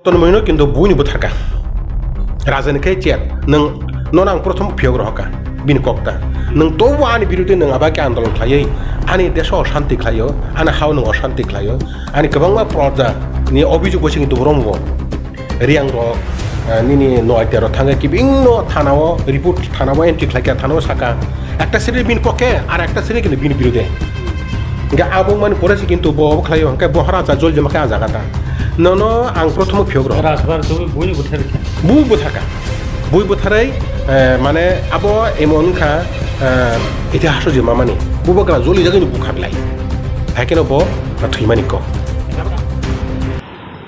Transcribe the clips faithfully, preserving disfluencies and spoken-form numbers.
Tonmwino kintu buini bwtharka. Rajani khe chet, nwng, nono ang prothom phiyok rohorka, bini kokta. Nwng tobo ani birude nwng aba khe andolon khlaiwi, ani deso oshanti khlaio, ani hao nwng oshanti khlaio, ani kwbangma proja ni obhijog bai se kintu borok nugo. Riang rok, eh, nini noaita rok thangwi kibingno thanao report, thanao entry khlaikha, thanao saka. Ekta siri bini pokke, ar ekta siri kintu bini birude. Hingke abo mani pore se kintu bo obo khlaio, hingke bo hora cha jol jema khe a jaga ta. Nono ang prothomo phiyok rok. Rajbar tu bui butharkha. Bui butharka. Bui butharai, eh, mane abo emon kha, eh, itihaso jema mani. Bubo kala joli jagani bukha belai. Haikeno bo thwimani kok.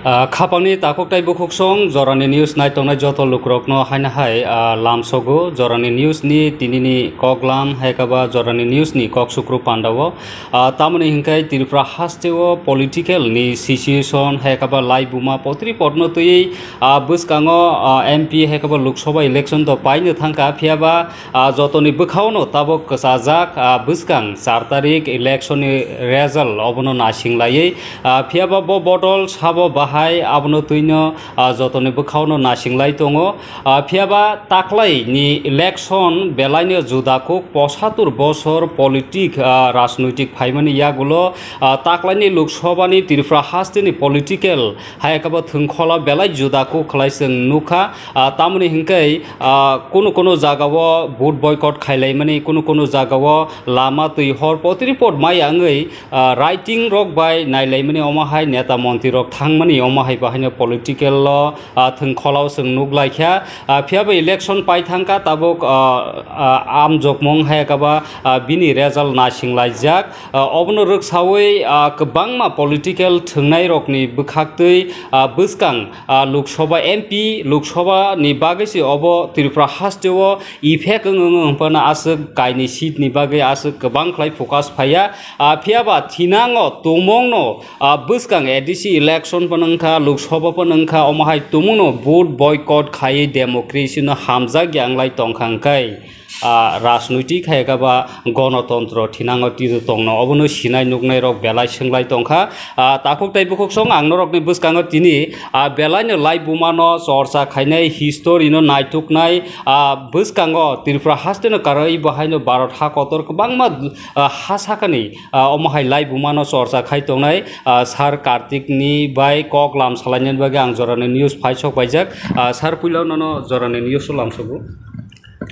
Ah, khapangni takhuk tei bukhuksong jorani news naitongnai joto lukurokno haino hai, ah, lamsogo. Jorani news ni tinini koklam hai khe ba jorani news ni kok sukru pandao. Ah, tamoni hinkhe Tripura hasteo political ni situation hai khe ba laibuma potri potno twiwi, ah, bwskango, ah, M P hai khe ba Lok Sabha election to paino thangkha, phiya ba ah, jotoni bwkhaono tabuk kwchajak, ah, bwskang char tarik election ni result obono nasinglaiwi, ah, phiyaba bo bodol sabo bahai abono twino, ah, jotoni bwkhaono nasinglai tongo. Ah, phiyaba taklaini election belaino juda kuk posatur bosor politik, ah, rajnoitik phaimani yagulo, ah, taklaini Lok Sabha ni Tripura hasteni political hai khe bo thwngkhola belai juda kuk khlai chwng nukha. Ah, tamoni hinkhe, ah, kunu kunu jagao vote boycott khailaimani, kunu kunu jagao lama twi hor potri pot maya wngwi, ah, writing rok bai nailaimani, omo hai neta montri rok thangmani, omo hai bahaino political o, ah, thwngkholao chwng nuk laikha. Ah, phiyaba election pai thangkha tabuk, ah, ah, amjokmung hai khe ba, ah, bini result naising laijak. Ah, obono rwksawi, ah, kwbangma political thwngnairokni bwkhaktwi, ah, bwskang, ah, Lok Sabha M P, Lok Sabha ni bagwi se obo Tripura hasteo effect wng wng wng phano aswk kaini seat ni bagwi aswk kwbang khlai focus phaiya. Ah, phiyaba thinango tumungno, ah, bwskang A D C election phano wngkha, Lok Sabha phano wngkha, omo hai tumungno vote boycott khaiwi democracy no hamjak ya wnglai tongkha hwnkhe. Ah, rajnoitik hai khe ba gonotontro thinango tito tongno obono sinai nuknai rok belai swnglai tongkha. Ah, takhuk tei bukhuksong ang norokni bwskango tini, ah, belaino laibumano chorcha khainai, history no naituknai, ah, bwskango Tripura hasteno karwi bo haino Bharat ha kotor kwbangma, ah, ha sakani, ah, omo hai laibumano chorcha khai tongnai, ah, Sir Kartik ni bai kok lam salainani bagwi ang jorani news phai sok paijak. Ah, sir, puila nono jorani news o lamsogo.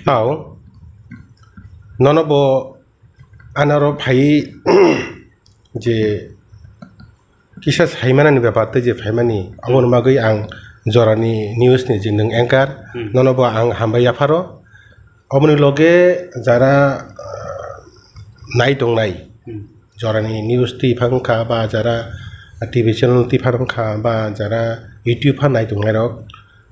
Hao, nono bo anaro phai je kisa saimanani bepar tei je phaimani, aboni bagwi ang jorani news ni je nwng anchor, Hmm. nono bo ang hambai yapharo. Aboni loge jara, ah, nai tongnai, Hmm. jorani news twi phang kha ba jara T V channel twi phang kha ba jara YouTube pha nai tongnai rok,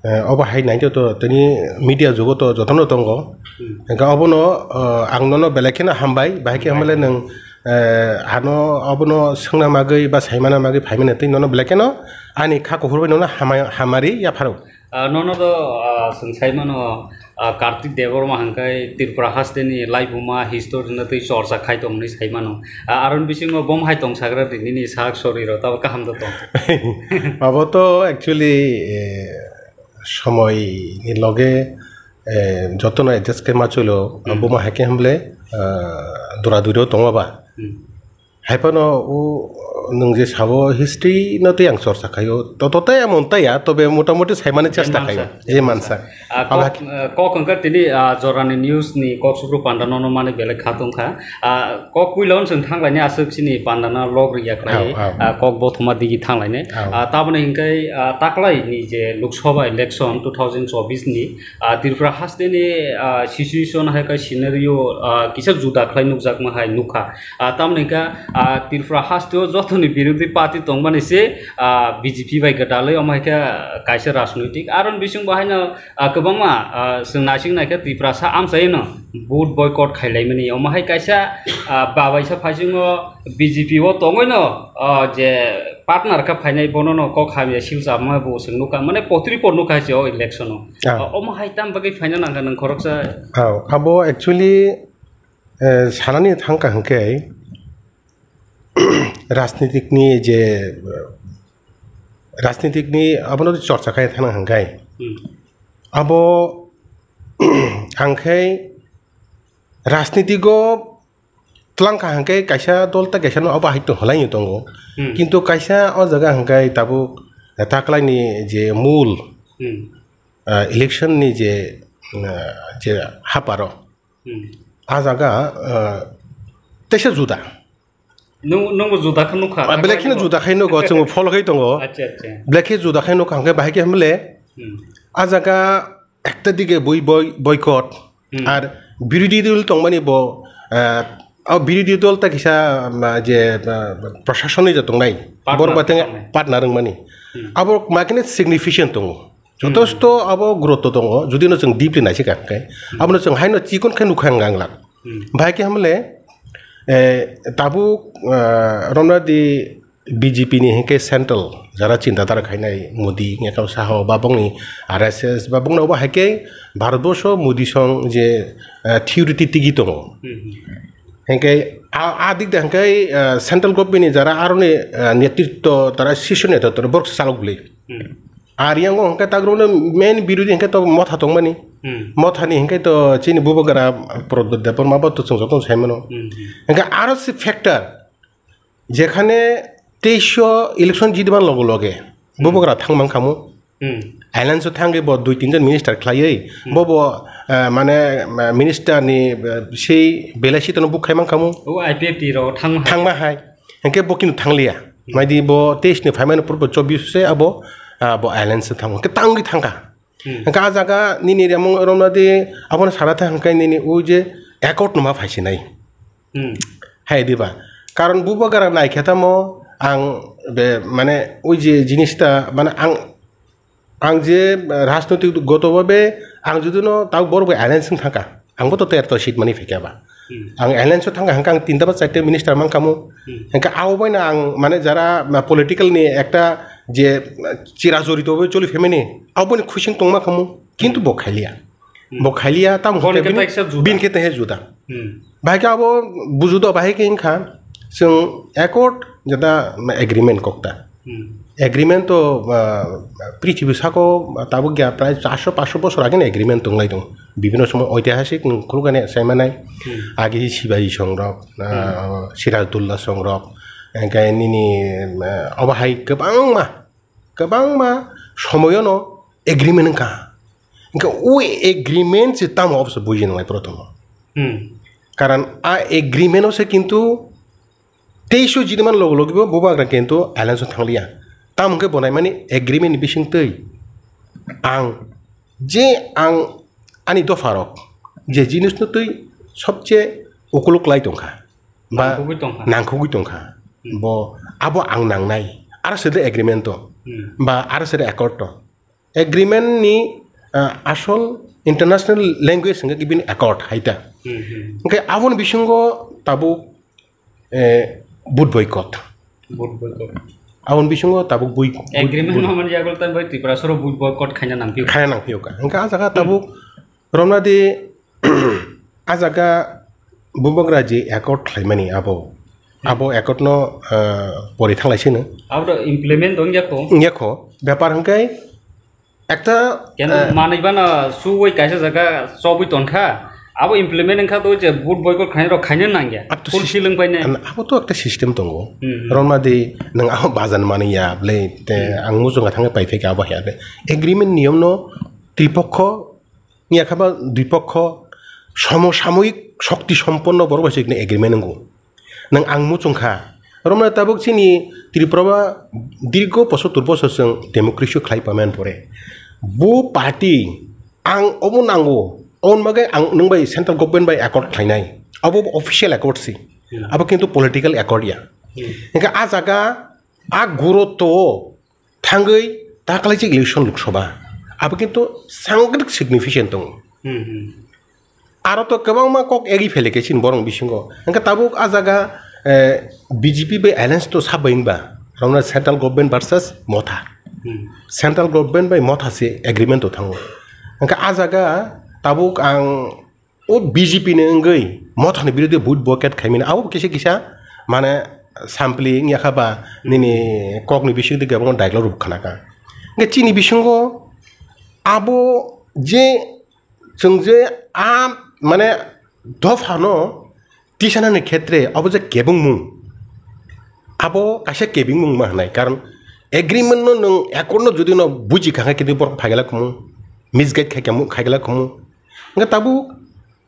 eh, obo hai nai to, to tini media jugo to jotono tongo. Hmm. Hingke obono, eh, ang nono belai kheno hambai, bahai khe hambai le nwng, eh, ano obono swngna magwi ba saimana magwi phaimani tei nono belai kheno ani kha kuphur bai nono hamai-, hamari yapharo. Ah, nono do, ah, chwng sai mano, ah, Kartik Debbarma hwnkhe Tripura hasteni laibuma history no twi chorcha khai tongmani sai mano. Ah, aroni bisingo bom hai tong sagra di nini sak sori rok tabo kaham do tong. Abo to actually, eh, somoi ni loge, eh, jotono adjust khe ma chwlo, Hmm. buma hai khe hamble, ah, dura duri o tongo ba. Hmm. Hai phano o nwng je sabo history no tei ang chorcha khaio. To, to tei amon tei ya, tobe motamoti saimani chesta mansa, khaio. Je mansa. Ah, Abo kok, hak- ah, kok hwnkhe tini, ah, jorani news ni kok sukru panda nono mani belai kha tongkha. Ah, kok puila on chwng thanglaini aswk chini panda na log rwya khlai. Au, au. Ah, kok bothoma digi thanglaini. Au. Ah, taboni hwnkhe, ah, taklai ni je Lok Sabha election two thousand chobbish ni, ah, Tripura hasteni, ah, situation hai khe scenario, ah, kisa juda khlai nukjakma hai nukha. Ah, tamoni kha, ah, Tripura hasteo jotoni birodhi party tongmani se, ah, B J P bai gwdalwi omo hai khe kaisa rajnoitik. Aron bising bo haino, ah, kwbangma, ah, chwng naising naikhe Tiprasa amchaino vote boycott khailaimani. Omo hai kaisa, ah, babaisa phaisingo B J P o tongwino, ah, je partner kha phainai bonono kok hamya silchama bo chwng nukha. Mane potri por nukha se o election o. Ah. Ah, omo hai tam bagwi phaina nangkha nwng khoroksa. Ah, abo actually, eh, sanani thangkha hwnkhe, rajnitik ni je, eh, rajnitik ni abono chorcha khai thana hwnkhe. Hmm. Abo ang khe rajnitigo twlang kha hwnkhe kaisa dol tei kaisa no abo hai to halai tongo. Hmm. Kintu kaisa o jaga hwnkhe tabuk taklai ni je mul, Hmm. ah, election ni je, ah, je haparo. Hmm. A jaga, ah, teisa juda. Nung, nungbo juda khe nukha. Ah, belai kheno juda khai nugo, chwngbo follow khai tongo. Acha, acha. Belai khe juda khai nukha, hwnkhe bahai khe hamle. Hmm. A jaga ekta dige bui boi-, boycott. Hmm. Ar birodhi dol tongmani bo, ah, o birodhi dol ta kisa, ah, je, ah, prashason ni je tongnai. Partner Borok bateng tongmani. Partner wngmani. Hmm. Abo makine significant tongo. Jotosto abo gurutto tongo, jodi no chwng deeply naisika hwnkhe, abono chwng haino chikon khe nukha ang, ang lak. Hmm. Bahai khe hamle, eh, tabuk, eh, romna di B J P ni hinkhe central jara chinta dara khainai Modi, Nekam Saha, ba bongni R S S, ba bongno obo hai khe Bharatborsho Modi song je, eh, theory ti tigi tongo. Hmm. Hinkhe a, a dik de hinkhe, eh, central government ni jara aroni, eh, netritto tara sisho netritto borok se chalok bwlwi. Hmm. Ar yang o hwnkhe tagrok no main birodhi hwnkhe to motha tongmani. Hmm. Motha ni hwnkhe to chini bubagra Pradyot Debbarma bo to chwng joto no sai mano. Hmm, hmm. Hwnkhe aro se factor, jekhane teisho election jitman loge loge, hmm, bubagra thang mang khamu. Hmm. Alliance o thangwi bo dui tin jon minister khlaiwi, hmm, bo bo, eh, mane, eh, minister ni, eh, sei belai sito no book khai mang khamu. O I P F T rok thang ma hai. Thang ma hai. Hwnkhe bo kino thangliya. Hmm. Maidi bo teis ni phaimani purbo chobbish se abo, ah, bo alliance thang. Hwnkhe tangwi thangkha. Hmm. Hwnkhe ah jaga nini remung romna di abono sana thang hwnkhe nini o je accord no ma phaisinai. Hmm. Hai diba? Karon bubagra naikhe tamo ang be mane o je jinis ta mane ang Ang je, eh, rajnoitik goto babe ang jodi no tabo borok bai alliance wng thangkha, ang bo to ter to seat mani phaikha ba. Hmm. Ang alliance o thangkha hwnkhe ang tinta ba charta minister man khamu. Hmm. Hwnkhe abo bai no ang mane jara, ah, political ni ekta je, ah, chira jorito bai choli phaimani abo bai no khusing tongma khamu. Kintu bo khailiya. Hmm. Bo khailiya tamo Bo hwnkhe hwnkhe bini, kaisa juda. Bini khe tehe juda. Hmm. Bahai khe abo bujudo bahai khe wngkha chwng accord jeta agreement kokta. Hmm. Agreement to, ah, prithibi sako tabuk ya prai charso paanch bosor agini agreement tonglai tongo. Bibhinno somoy oitihasik nung khulukani saimanai. Hmm. Agi Shivaji songrok, ah, Hmm. Sirajudullah songrok, hwnkhe nini, ah, obo hai kwbangma, kwbangma somoyono agreement wngkha. Hwnkhe o agreement se tamo obosa buji nangnai prothomo. Hmm. Karon a agreement o se kintu teis o jiniman logo logi bo bubagra kintu alliance o thangliya. Tamo hwnkhe bo naimani agreement ni bisingtwi ang je ang ani dopharok je jinisno twi sobche ukuluk lai tongkha. Ba nangkukgwi tongkha. Nangkukgwi tongkha. Hmm. Bo abo ang nangnai. Aro sede agreement to. Hmm. Ba aro sede accord to. Agreement ni, ah, asol international language hwnkhe bini accord hai ta. Hmm, hmm. Hwnkhe aboni bisingo tabuk, eh, vote boycott. Vote boycott. Aboni bisingo tabuk bui-, bui-, Agreement bui- no mani jagol tan bai Tripura soro vote boycott khaina nangphiyo. Khaina nangphiyo ka. Hwnkhe ah jaga tabuk romna di ah jaga bubagra je accord khlaimani abo, abo accord no, ah, pori thanglai sino. Abo to implement wngya kho. Wngya kho. Bepar hwnkhe ekta, Keno eh, manwi bana suwoi kaisa jaga chobwi tonkha. Abo implement wngkha to je vote boycott khainai rok khaina nangya. Abo to Full sys-, seal wngpai nai. An-, abo to ekta system tongo. Hmm, hmm. Romna di nwng abo bajan mani ya ble te Hmm. ang muchunga thangwi pai phaikha abo hai ble. Agreement niyom no tripokho Wngya kha ba dui pokho somo samoyik shokti somponno borok bai se agreement wngo. Nwng ang muchung kha, romna tabuk chini Tripura ba dirgo pochottor bochor chwng democracy khlai paiman pore. Bo party ang obo nango, oboni bagwi ang nwng bai central government bai accord khlainai. Abo official accord se. Hmm. Abo kintu political accord ya. Hmm. Hingkhe ah jaga ah gurutto o thangwi ta kalaijak election Lok Sabha, abo kintu sangrik significant tongo. Hmm, hmm. Aro to kwbangma kok egi phele khe chini borok bisingo. Hingkhe tabuk ah jaga, eh, B J P bai alliance to sabai wngba, romna central government versus Motha. Hmm. Central government bai Motha se agreement to thango. Hingkhe ah jaga tabuk ang O B J P ni wngwi Motha ni birodhi vote boycott khaimani, abo bo kisa kisa mane sampli wngya kha ba nini kokni bisingo tei kwbangma dialogue rok khna kha. Hwnkhe chini bisingo abo je chwng je a mane dophano tisanani khetre abo je kebengmung, abo kaisa kebengmung ma hwnai. Karon agreement no nwng accord no jodi no buji kha khe, kintu borok phaigala kumu, misguide khai khamu, khaigala kumu. Hwnkhe tabuk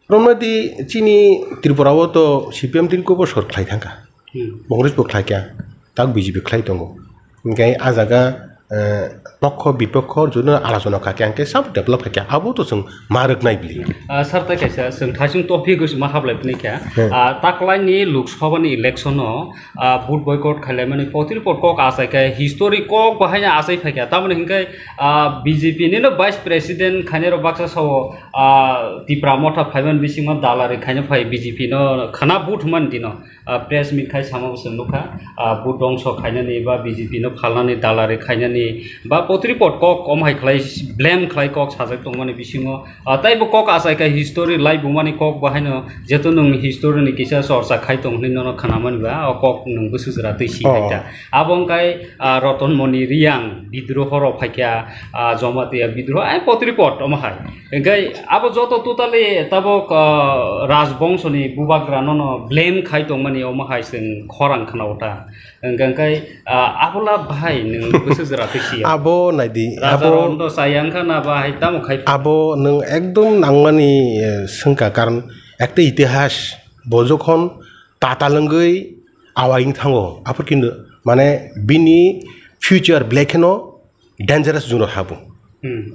romna di chini Tripura o to C P M dini ko bosor khlai thangkha. Hmm. Congress bo khlai kha, tak B J P khlai tongo. Hwnkhe a jaga, eh, pokho bipokho jono alochona kha khe, hwnkhe sabo develop kha khe, abo to chwng ma rwknai bili. Ah, sir, tai kaisa chwng thaising topic o ma hablai phini kha. Hmm. Ah, taklaini Lok Sabha ni election o, ah, vote boycott khailaimani potripot kok achai khe, history kok bo haino achai phai kha. Tamoni hwnkhe, ah, B J P nino vice president khainai rok baksa sao, ah, Tipra Motha phaiman bisingo dalari khaina phai B J P no khana vote hwnmani dino. Ah, press meet khai sama bo chwng nukha, ah, vote dongso khainani ba B J P no phalnani, dalari khainani ba potripot kok om hai khlai blame khlai kok sajak tongmani bisingo, ah, taibo kok achai kha history lai bumani kok bo haino jeto nwng history ni kisa chorcha khai tong hwnwi nono khnamani ba o kok nwng bwswk jora twi si Oh. hai ta. Abo wngkhai, ah, Roton Moni Riyang bidroho rok phaikha, ah, Jamatia bidroho, ai potripot omo hai. Hingke abo joto totally tabok, ah, Rajbongso ni bubagra no no blame khai tongmani omo hai chwng khorang khna o ta. Hingke, hingke, ah, abola bahai nwng bwswk jora khe siya. Abo naidi, Raja abo Rondo chaya wngkha na bahai tamo khai. Abo nwng ekdom nangmani, eh, swngkha, karon ekta itihas bo jokhon tatal wngwi awai wng thango, aphur kintu mane bini future belai kheno dangerous jwngo habo. Hmm.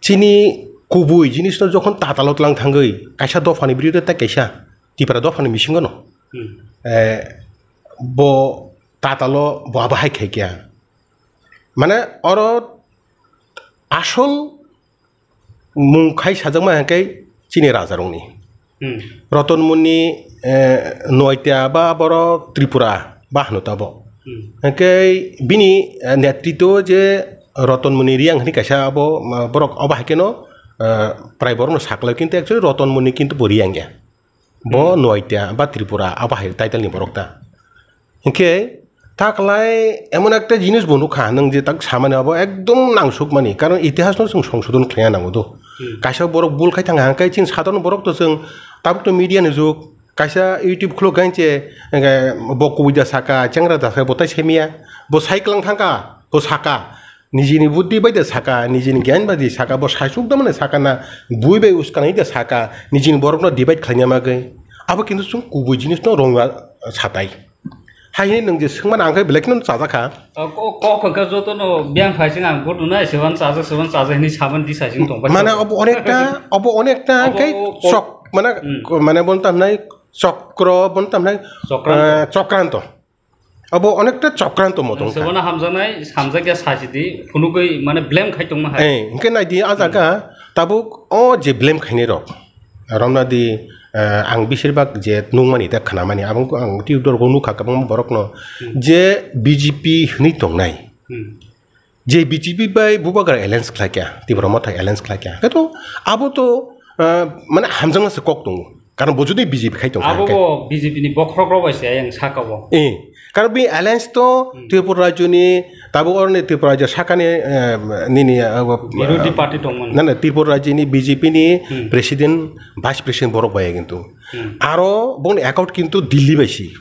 Chini kubui jinisno jokhon tatalo tlang thangwi kaisa dophani birodhe tei kaisa Tipra dophani bisingono, Hmm. eh, bo tatalo bo abo hai khai kya. Mane oro asol mung khai sajakma hwnkhe chini rajarokni. Hmm. Roton Muni, eh, Noatia ba borok Tripura ba hwno tabok. Hmm. Hwnkhe bini, eh, netritwo je Roton Muni Riyang hwnwi kaisa abo, ma, borok obo hai kheno, eh, prai borokno saklai, kintu actually Roton Muni kintu bo Riyang ya. Bo Hmm. Noatia ba Tripura abo hai title ni borok ta. Hinkhe taklai emon ekta jinis bo nukha, nwng je tak samani abo ekdom nangsukmani, karon itihasno chwng songsodon khlaiya nango do. Hmm. Kaisa borok bul khai thangkha, hwnkhe chini sadharon borok to chwng tabuk to media ni jug, kaisa YouTube khuluk gainche, hwnkhe bo kubui da saka, chengra da saka, bo tai semiya, bo cycling thangkha, bo saka, nijini buddhi bai da saka, nijini gyan bai da saka, bo saisuk da mane saka na, bui bai uskanai da saka, nijini borokno divide khlaina bagwi. Abo kintu chwng kubui jinisno rwngya satai. Hai hwnwi nwng je swngmani ang khe belai kheno chajakha. O, ko-, kok hwnkhe jotono biyang phai chwng ang bono nai, seban chajak, seban chajak hwnwi saban di sai chwng tong pai. Mane obo onekta, obo onekta Obo khe o kok chok, mane, Hmm. ko-, mane bono tamnai chokro, bono tamnai, Chokranto. eh, chokranto. Obo onekta chokranto mo tong kha. Sebana hamjaknai, hamjakya sachidi, phunugwi mane blame khai tongma hai. Eh, hwnkhe naidi a jaga, Hmm. tabuk o je blame khainai rok. Romna di, eh, ang besirbak je nukmani tei khnamani, aboni ang twitter o nukha kwbangma borokno Hmm. je B J P hwnwi tongnai. Hmm. Je B J P bai bubagra alliance khlaikha, Tipra Motha alliance khlaikha. Khe to abo to, eh, mane hamjakma se kok tongo. Karon bo jodi B J P khai tongkha Abo hwnkhe. Bo B J P ni bokhorok rok bai se ayang saka bo. Eh, karon bi alliance to Hmm. Tripura rajyoni, tabuk oroni Tripura rajyo sakani, eh, nini, eh, Birodhi party tongmani. Na, na, Tripura rajyoni B J P ni Hmm. president, vice president borok bai kintu. Hmm. Aro boni account kintu Delhi bai si,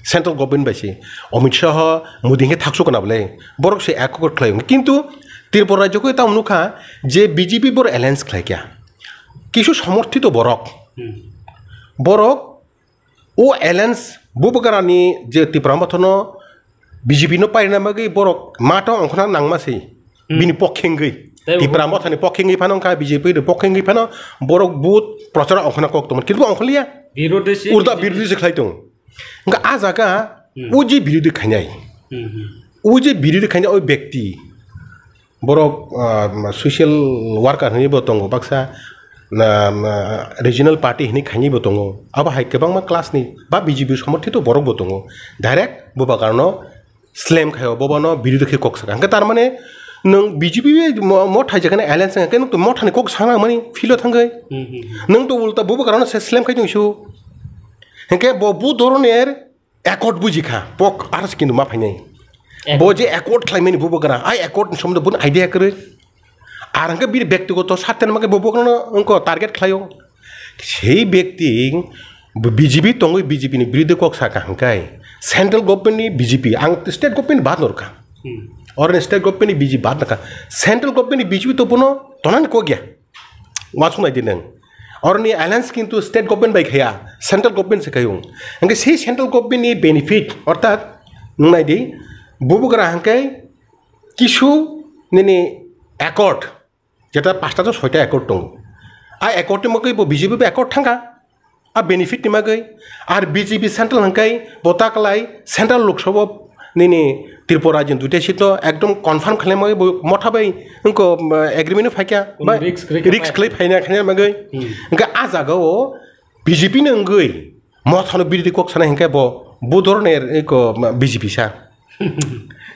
central government bai si. Amit Shah, Modi hwnkhe thaksuk kana bole. Borok se account khlai. Kintu Tripura rajyo khe tamo nukha je B J P bor alliance khlaikha. Kisu somorthito borok. Hmm. Borok O alliance bubagrani je Tipra Mothano B J P no pairina bagwi borok mato ongkhorna nangma se Hmm. bini pokhe wngwi. Tei Tipra bo- Mothani pokhe wngwi phano wngkha B J P ni pokhe wngwi phano borok but prochar ongkhorna kok tongmani. Kintu bo ongkhorliya. Birodhi se Urda B J P birodhi se khlai tong. Wngkha a jaga Hmm. o je birodhi khainai. Hmm, hmm. O je birodhi khainai o bekti. Borok, ah, social worker hinwi bo tongo baksa, na, na, regional party hinwi khainwi bo tongo. Abo hai kwbangma class ni ba B J P somorthito borok bo tongo. Direct bubagrano slam khaio, bobono birodhi khe kok saka. Hwnkhe tar mane nwng B J P bai mo-, Motha hai jakani alliance wngkha khe nwng to Mothani kok sana mani filo thangwi. Hmm, hmm, hmm. Nwng to ulta bubagrano se slam khai tongsu. Hwnkhe bo bu doroner accord buji kha, pok aro se kintu ma phainai. Accord. Bo je accord khlaimani bubagra, ai accord ni somondo bun idea kwrwi. Ar hwnkhe bini bektigoto satyan ma khe bubagrano wngkha target khlaio. Sei bekti B J P tongwi B J P ni biruddhe kok saka hwnkhe central government ni B J P, ang state government ni bad norkha. Hmm. Oro ni state government ni B J P bad norkha. Central government ni B J P to bono tonani kok ya. Uansuk nai di nwng. Oroni alliance kintu state government bai khaya, central government se khayung. Hingke sei central government ni benefit, orthat nwng nai di, bubugra hingke kisu nini accord, jeta pasta to soita accord tongo. A accord ni mogwi bo B J P bai accord thangkha. A benefit ni magwi, ar B J P central hwnkhe bo ta kwlai central Lok Sabha nini Tripura rajyoni duita seat no ekdom confirm khlaima bo motha bai wngko, um, agreement no phaikya. Kuno ba risk kwrwi risk khe khlai phaina khaina magwi. Hmm. Hwnkhe a jaga o B J P no wngwi motha no birothi kok sanai hwnkhe bo, bo dhoroner eko B J P sa.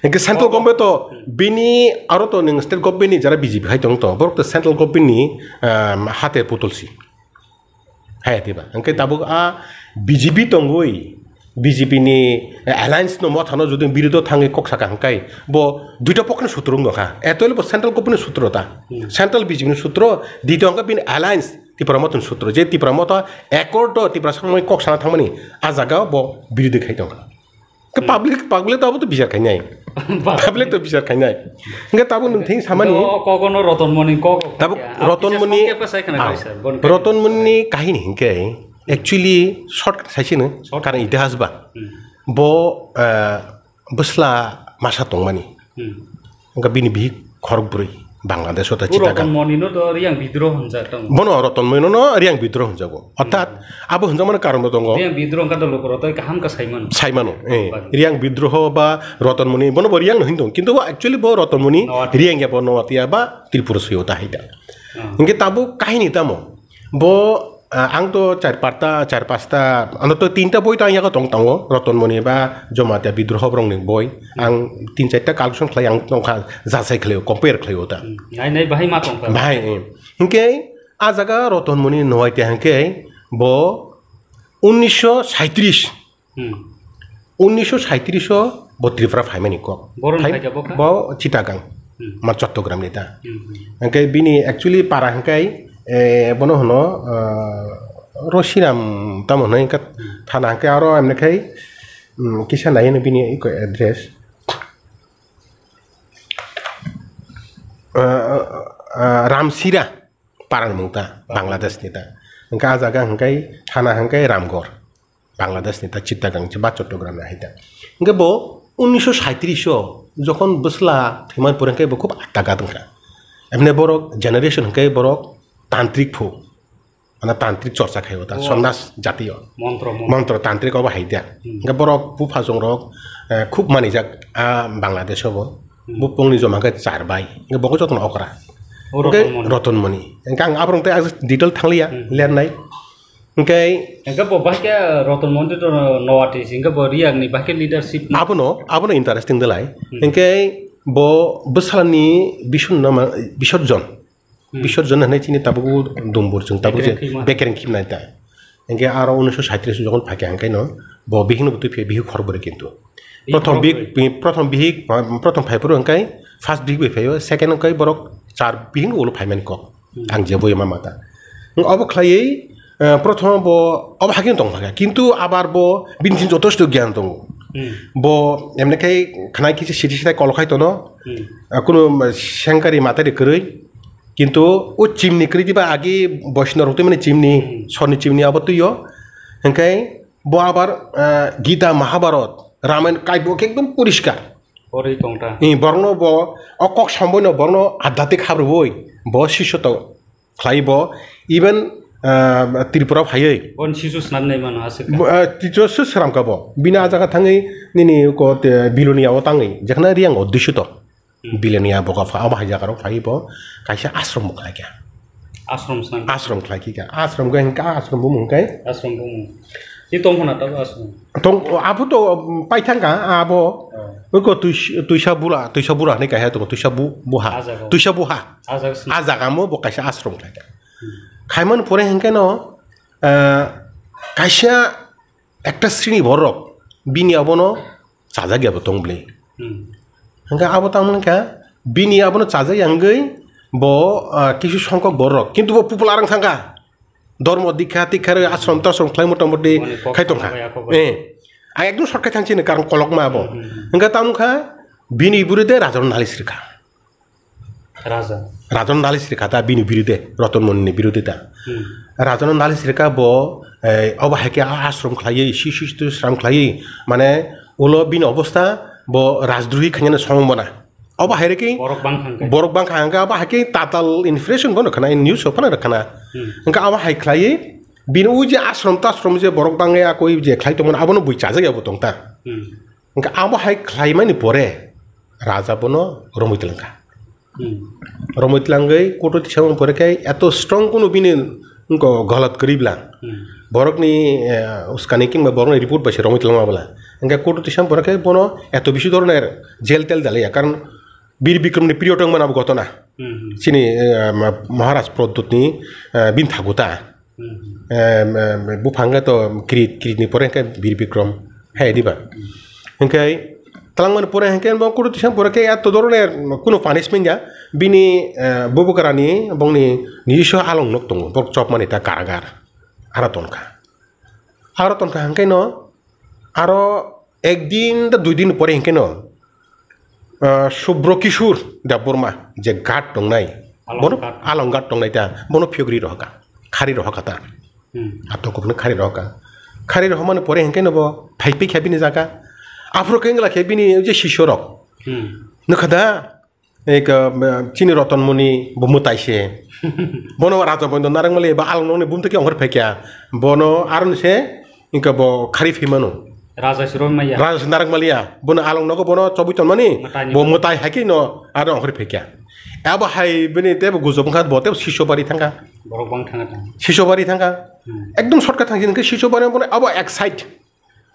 Hwnkhe central government to bini aro to nwng state government ni jara B J P hai tong to, borok to central government ni, um, hate putol si. Hai atiba. Hingke tabuk a B J P tongwi, B J P ni alliance no mothano jodi birodo thangwi kok saka hingkai bo duita pokno sutro wngkha. Etole bo central government ni sutro ta. Hmm. Central B J P ni sutro, dito hingke bini alliance Tipra Motha ni sutro. Je Tipra Motha accord do Tipra samani kok sana thangmani a jaga bo birodo khai tongkha. Ke public, public to abo to bichar khainai. Public to bichar khainai. Hingke tabuk nwng thing samani. Do kogono Roton Moni kok. Tabuk ya, Roton Moni, ah, Roton Moni kahini hingke actually short saisino. Short. Karon itihas ba. Hmm. Bo, eh, bwsla masa tongmani. Hmm. Hingke bini bihik khorok bwrwi. Bangladesh o ta. O chita Roton Moni no to Riyang bidroh hwnjak tong. Bono Roton Moni no Riyang bidroh hwnjago. Orthat, hmm, abo hwnjakmani karon bo tongo. Riyang bidroh hwnka to lukurok tei kaham khe saimano. Saimano, eh. Bani. Riyang bidroh ba Roton Moni, bono bo Riyang no hwn tong. Kintu bo actually bo Roton Moni, Noatia. Riyang ya bo Noatia ba Tripura swi o ta hai ta. Hmm. Hingke tabuk kahini tamo. Bo, ah, ang to char pasta, char pasta, ano to tinta boi to ang yago tong tongo. Roton Moni ba Jomatia bidroh borok ni boi. Hmm. Ang tin charta collection khlai ang tongkha, jachai khlai o, compare khlai o ta. Hmm. Nai nai bahai ma tongkha. Bahai, eh. Hingke a jaga Roton Moni Noatia hingke bo unnisho saitris. Hmm. Unnisho saitris o bo Tripura phaimani kok. Borok ni Phai-, phaikha bo kha? Bo Chittagong. Hmm. Ma Chattogram ni ta. Hmm, hmm. Hingke bini actually para hingke, eh, bono hono, eh, Rosiram tamo hwnwi hingke. Hmm. Thana hingke aro emne khai, hmm, kisa nai hwnwi bini iko address. Eh, eh, eh, Ramsira. Parang mung ta, Bangladesh ni ta. Hingke a jaga hingke thana hingke Ramgarh, Bangladesh ni ta Chittagong se ba Chattogram ni hai ta. Hingke bo unnisho saitris o jokhon bwsla thwimani pore hingke bo khub atta gat wngkha. Emne borok generation hingke borok tantrik phu, mana tantrik chorcha khai o ta, oh, sonnas jati o. Montro, montro. Montro tantrik obo hai ta. Hmm. Hingke borok bupha chongrok, eh, khub manijak a Bangladesh o bo. Hmm. Bupung ni joma khe char bai. Hingke bo khe jotono okra. O hingke Roton Moni. Roton Moni. Hingke ang aborok tei detail thangliya, hmm, lernai. Hingke hingke bo bahai khe Roton Moni to Noatia si, hingke bo Riyang ni bahai khe leadership ni. Abono, abono interesting delai. Hmm. Hingke bo bwsala ni Bisun nama, Bisorjon. Hmm. Bisorjon hinui chini tabuk dumbur chwng tabuk je bekereng khimnai. Bekereng khimnai ta. Hingke aro unnisho saitris jokon phaikha hingke no bo bihik no butui phiya bihik khorok bwrwi kintu. Bihik khorok bwrwi. Prothom bihik, prothom bihik, prothom phaiphuru hingke first bihik bai phaio, second hingke borok char bihik ulo phaimani kok. Hmm. Ang je boyama mata. Obo khlaiwi, eh, prothom bo obo hakhe tong phaikha. Kintu abar bo bini simi jotosto giyan tongo. Hmm. Bo emne khai khnai kisa sidi sidi kolokhai tono. Hmm. Ah, kunu sengkari matari kwrwi. Kintu o chimni kwrwi diba agi boisno rok twi mani chimni, hmm, sorni chimni abo twi o. Hingke bo abar, eh, Gita, Mahabharat, Ramayana kaibo khe ekdom poriskar. Pori tongta. Ni borokno bo o kok samboino borokno adhyatmik habruboi bo sisyo to khlai bo even, eh, Tripura phaiwi. Bon sisu swnam nai mano aswk. Bo, eh, teacher se sramka bo. Bini a jaga thangwi nini ko te Bilonia o tangwi jekhna Riyang o duisu to. Hmm. Bilenia boga pha, abo hai jaga rok phai bo kaisa ashram bo khlai kha. Ashram swnam. Ashram khlai kha. Ashram ga hingka ashram bo mung kai. Ashram bo mung. Ni tong khna ta ashram. Tong, abo to, um, pai thang ka abo. Oh. Ko tuis-, tuisa bura, tuisa bura ni kaisa to tuisa bu-, buha. A jaga. Tuisa buha. A jaga swnam. A jaga mo bo kaisa ashram khlai kha. Hmm. Khaiman pore hingke no, eh, kaisa ekta srini borok bini abono chajak ya bo tong bwle. Hmm. Hwnkhe abo tamo wngkha bini abono chajak ya wngwi bo, ah, kisu songkok borok, kintu bo popular wng thangkha. Dormo dikha tikha rwi ashram tashram khlai mota moti khai tongkha. Boni kok tangma bai ako bai. Eh. Ang ekdom short khai thang chini karon kolokma abo. Hmm, hmm, hmm. Hwnkhe tamo wngkha bini birude rajano nalis rikha. Raja. Rajano nalis rikha ta bini birude, Roton Monini birude ta. Hmm. Rajano nalis rikha bo, eh, obo hai khe a-, ashram khlaiwi, si-, si-, si-, sram khlaiwi, mane ulo bini obostha bo rajdrohi khainani sombona. Obo hai khe borok bang thang khe. Borok bang thang khe, obo hai khe tatal inflation bono khana, news o phano khana. Hmm. Hwnkhe obo hai khlaiwi bini o je ashram tashram je borok bangya koi je khlai tongmani abono bui chajak ya bo tong ta. Hmm. Hwnkhe abo hai khlaimani pore raja bono romwi twlang kha. Hmm. Romwi twlangwi kutu tisamani pore khe eto strong kunu bini wngkha galat kwrwi bwla. Hmm. Borokni, eh, uskani kingba borokni report bai se romwi twlangma bwla. Hwnkhe kutu tisamani pore khe bono eto bisi dhoroner jail tel dalaiya, karon Bir Bikramni period wngmani abo ghotona. Hmm, hmm. Chini, eh, ma-, Maharaj Pradyutni, eh, bini thago ta. Hmm. Em, em, buphang khe to Kirit, Kiritni pore hwnkhe Bir Bikram hai diba. Hwnkhe twlangmani pore hwnkhe bo kutu tisang pore khe eto dhoroner kunu punishment ya. Bini, eh, bubagrani bongni nijiswa along nok tongo, borok chopmani ta karagar. Aro tonkha. Aro tonkha hwnkhe no aro ek din da dui din pore hwnkhe no, ah, Subro Kishore Debbarma je guard tongnai, bono Along guard. Along guard tongnai ta, bono phiyok ri rohakha, khari rohakha ta. Hmm. Ato kubuni khari rohakha. Khari rohmani pore hwnkhe no bo phai phikha bini jaga. Aphuru khe wngla khe bini je sisyo rok. Hmm. Nukha da, Eka, eh, chini Roton Moni bo mwtai se. Bono Raja Boindo Narangmali ba along nokni bumtwi khe ongkhor phaikha. Bono aroni se, inka bo khari phimano. Raja se romaya. Raja se Narangmaliya. Bono along nogo bono chobwi tonmani. Mwtai ni. Bo mwtai hai khe no aro ongkhor phaikha. Abo hai bini tebo gujob wngkha bo tebo sisyo bari thangkha. Borok bang thangkha thang. Sisyo bari thangkha. Hmm. Ekdom shortcut thangsi hwnkhe sisyo bari bono abo ek side.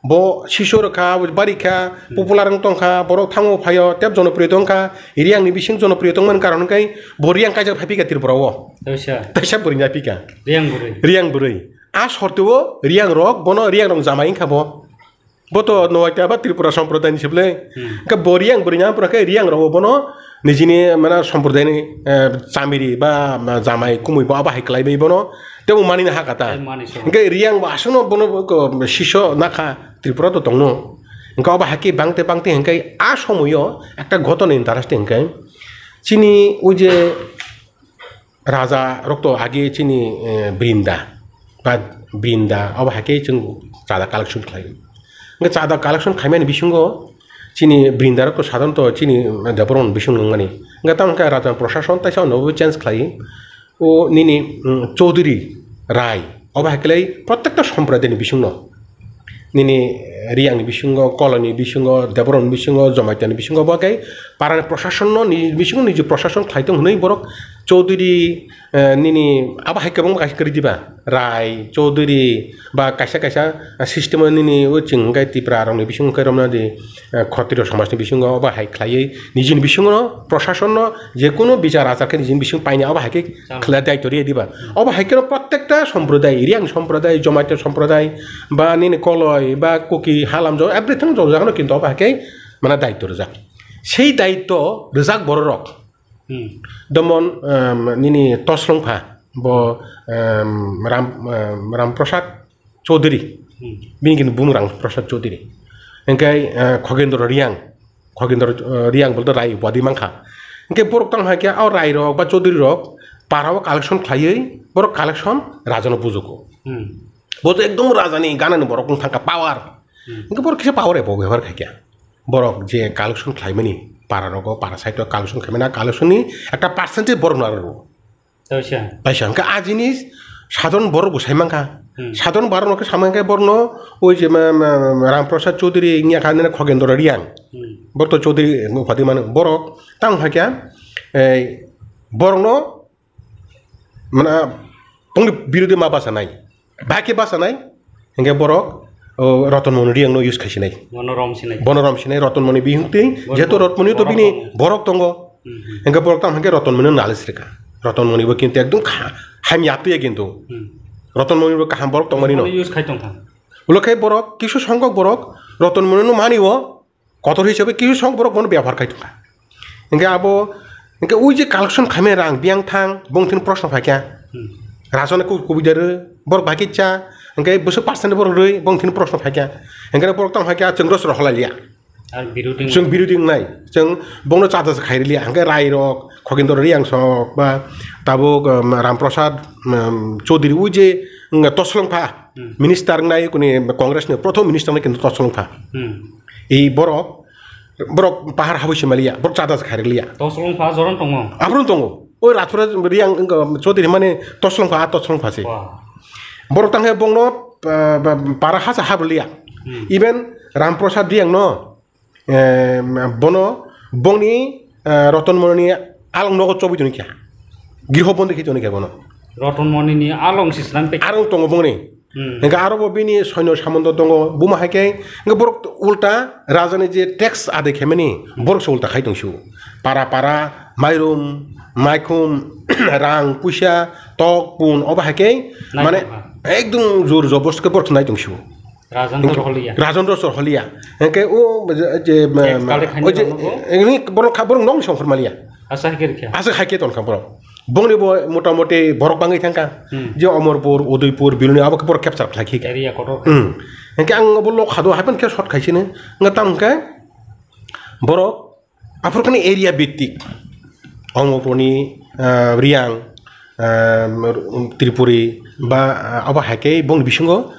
Bo sisyo rwkha, abo bari kha, hmm, popular wng tongkha, borok thango phaio, tep jonopriyo tongkha, Riyangni bising jonopriyo tongmani karon hwnkhe bo Riyang kaijak phai phika Tripura o. Taisa. Taisa bwrwi ya phika. Riyang bwrwi. Riyang bwrwi. A sorteo Riyang rok, bono Riyang rok jamai wngkha bo. Bo to nowaita ba Tripura somprodayni se bwle. Hmm. Hwnkhe bo Riyang bwrwi ya phano khe Riyang rok bono nijini mane somprodayni, eh, chamiri ba, ba jamai kumui bo abo hai kwlaibai bono. Tebo manina ha kata. Tei mani so. Hwnkhe Riyang bo aswkno bono ko siso nakha Tripura to tongno. Hwnkhe obo hakhe bangte bangte hwnkhe a somoyo ekta ghotona interesting hwnkhe chini o je raja rok to age chini, eh, Brinda ba Brinda obo hakhe chwng chada collection khlai. Hwnkhe chada collection khaimani bisingo chini Brinda rok to sadharanto chini Debbarman bising nangmani. Hwnkhe tamo khe raja prosason taisa ono change khlai. O nini, mm, Chaudhary Rai, obo hai khlai protekta somprodayni bisingno. Nini Riyangni bisingo, Koloini bisingo, Debbarmani bisingo, Jomaitani bisingo, bo khe parani prosasonno ni bisingo niji prosason khlai tong hwnwi borok Chaudhary, eh, nini abo hai kwbangma kaisa kwrwi diba? Rai, Chaudhary, ba kaisa kaisa system o nini o chwng hwnkhe Tipra rokni bisingo hwnkhe romna di, eh, Khotriyo somajni bisingo obo hai khlaiwi nijini bisingo prosasonno je kunu bichar achar khe nijini bising paina obo hai khe chalo. Khwlai daityo rw diba? Hmm. Obo hai khe protekta somproday, Riyang somproday, Jomaitya somproday, ba nini Koloi, ba Kuki, Halam, jo-, everything jojagano kintu obo hai khe mane daityo rwjak. Sei daityo rwjak bororok. Hmm. Domon, em, nini Toslongpha, bo, em, Ram, em, Ram Prasad Chaudhary. Hmm. Bini kintu bumo Ram Prasad Chaudhary. Hwnkhe, eh, Khogendro Riyang. Khogendro, eh, Riyang bolte Rai upadhi mankha. Hwnkhe borok tamo hai khe o Rai rok ba Chaudhary rok para o collection khlaiwi borok collection rajano bujugo. Hmm. Bo to ekdom rajani ganani borok wng thangkha power. Hmm. Hwnkhe borok kisa power ebo bebohar khaikha. Borok je collection khlaimani para rogo, para side o collection khlaimani, collection ni ekta percentage borok no aro. Taisa. Taisa, hwnkhe a jinis sadharon borok bo sai mankha. Hmm. Sadharon borok no khe sai mankha borok no oi je ma, ma, ma, Ram Prasad Chaudhary wngya kha nini Khogendro Riyang. Hmm. Borok to Chaudhary upadhi mano. Borok tamo hai khe, ei, borok no mane bongni birodhi ma bachanai. Ba khe bachanai, hwnkhe borok, o, Roton Moni Riyang no use khaisinai. Bono rom sinai. Bono rom sinai, Roton Moni bihung twi, bono jehetu Roton Moni to borok bini tongo. Borok tongo. Hmm, hmm. Hwnkhe borok tamo hwnkhe Roton Moni no nalis rwkha. Roton Moni bo kintu ekdom kha-, hamya twiya kintu. Hmm. Roton Moni bo kaham borok tongmani no. Bono use khai tongkha. Ulo khe borok, kisu songkok borok, Roton Moni no mani o kotor hisabe kisu song borok bono byaphar khai tongkha. Hingke abo, hingke ui je collection khaimani rang biyang thang, bong thini proshno phaikha. Hmm. Rajon ku-, kubui dare, borok bai khe cha, hingke bwswk percent borok rwi, bong thini proshno phaikha. Hingke borok tamo phaikha, chwng rosor holai liya. Ar biroding. Chwng biroding nai, chwng bongno chada se khai liya, hingke rai rok, Khogindra Riang sok, ba tabuk, um, Ram Prasad, um, Chaudhary ui je, um, toslong pha, Hmm. minister nai kuni Congress ni prothom minister nai kintu toslong pha. Hmm. I borok, borok pahar habui se maliya, borok chada se khai liya. Toslong pha joron tongo. Aphuru tongo. Oi Rathura Riang wngkha Chaudhary mane toslong pha, a toslong pha se. Wah. Borok tangkhe bongno, ah, ba, para hasa habrwliya. Hmm. Even Ram Prasad Riang no, eh, bono, bongni, eh, Roton Moni ni along nogo chobwi toni kha. Griho bondi khe toni kha bono. Roton Moni ni along si swnam pe. Arong tongo bongni. Hmm. Hingke aro bo bini soino samando tongo, buma hai khe, hingke borok ulta raja ni je tax adai khaimani, borok se ulta khai tongsu. Para para, mairum, maikhum, rang, puisa, tok, pun, obo hai khe, Nai mane, tongkha. Ekdom jor jobost khe borok nai tongsu. Rajan to roholiya. Rajan to roholiya. Hingke o je, je, Tax ma, collect o je, khaina rok no bo? Ini borok kha-, borok nong songkhor maliya. Asa hai khe rikha. Asa hai khe tongkha borok. Bongni bo motamoti borok bangwi thangkha. Hmm. Je Omorpur, Udaipur, Biluni abo khe borok capture khlai khe. Area kotor. Hmm. Hingke ang bo lok hado happen khe short khaisini. Nga tam hingke borok aphuru kani area bittik. Omorpurni, ah, Riang, ah, Tripuri ba, ah, abo hai khe bongni bisingo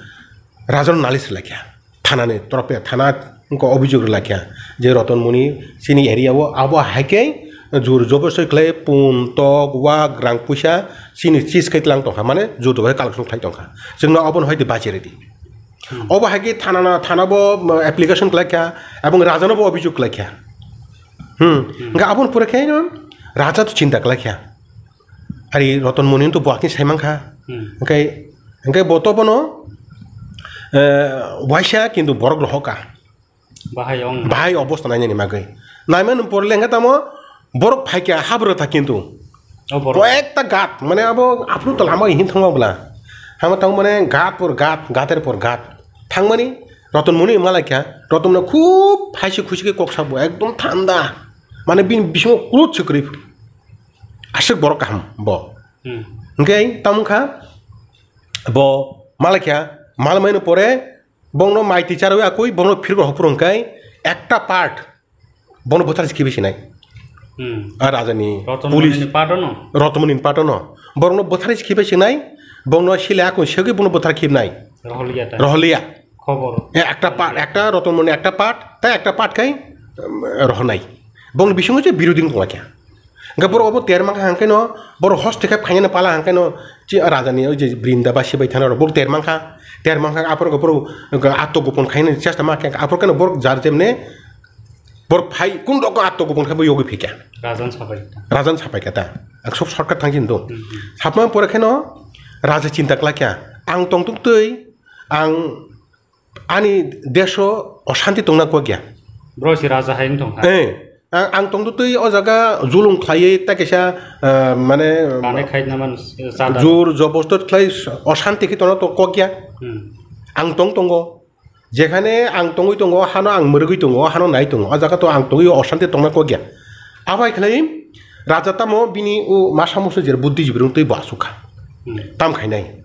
rajon nalis laikha. Thanani torope thana wngkha obhijog rwlaikha je Roton Moni chini area o abo hai khe jor jobostoi khlai pun, tok, wak, rang puisa chini chis khai tlang tongkha, mane jor jobostoi collection khlai tongkha. Chwngno obono hai di bachi rwdi. Hmm. Obo hai khe thana na, thana bo, um, application khlaikha, ebong raja no bo obhijog khlaikha. Hmm. Hmm. Hingke aboni pore khe no raja to chinta khlaikha. Ari Roton Moni to buakni sai mankha. Hmm. Hingke, hingke bo to bono, eh, waisa kintu borok rohoka. Bahai ong. Bahai obosta nainani magwi. Naimani porle hingke tamo borok phaikha habro tha kintu. O borok. Koyekta gat, mane abo aphuru to lama hin thangma bwla. Hama tang mane gat por gat, gater por gat. Thangmani Roton Moni malaikha, Roton Moni khub haisi khusi khe kok sabo, ekdom thanda. Mane bini bisingo krut se kwrwi. Aswk borok kaham bo. Hmm. Hingke tamkha bo malaikha, malmaino pore bongno mai twi charwi akui, bongno phirgo hopor hingkai ekta part. Bono bwthar se khibi sinai. Hmm. A raja ni Roton police. Moni ni part ono? Roton Moni ni part ono. Borok no bwthar se khibi sinai. Bong no sile akun segwi bono bwthar khibnai. Roholiya ta. Roholiya. Khobor. E, ekta part, ekta Roton Moni ekta part, ta ekta part khai, um, rohonai. Bong bisingo je biroding tonglaikha. Hingke borok obo termang hangke no, borok hoste khe phainani pala hangke no, chi raja ni oi je brinda ba sibai thana rok borok termang kha, termang kha aphuru borok ato gopon khainani chesta ma khe aphuru khe no borok jar jemne Borok phai, kun rok atto gopon khe bo yogwi phikha. Rajan sapai kha. Rajan sapai kha ta. Ang sob shortcut thang sini do. Hmm, hmm. Sapma pore kheno raja chinta khlai kha. Ang tong tuk twi, ang ani deso oshanti tongna kok ya. Bro si raja hai wng tong kha. Eh, ang, ang tong tuk twi o jaga julung khlaiwi ta kaisa, eh, mane Kanai khai na man, eh, sada. Jur jobostot khlai oshanti khe tongna to kok ya. Hmm. Ang tong tongo. Jekhane ang tongwi tongo, hano ang mwrwgwi tongo, hano nai tongo, o jaga to ang tongwi oshanti tongna kok ya. Abai khlai raja tamo bini o masa musu jer buddhi jibrung twi bo asuk kha. Hmm. Tam khainai.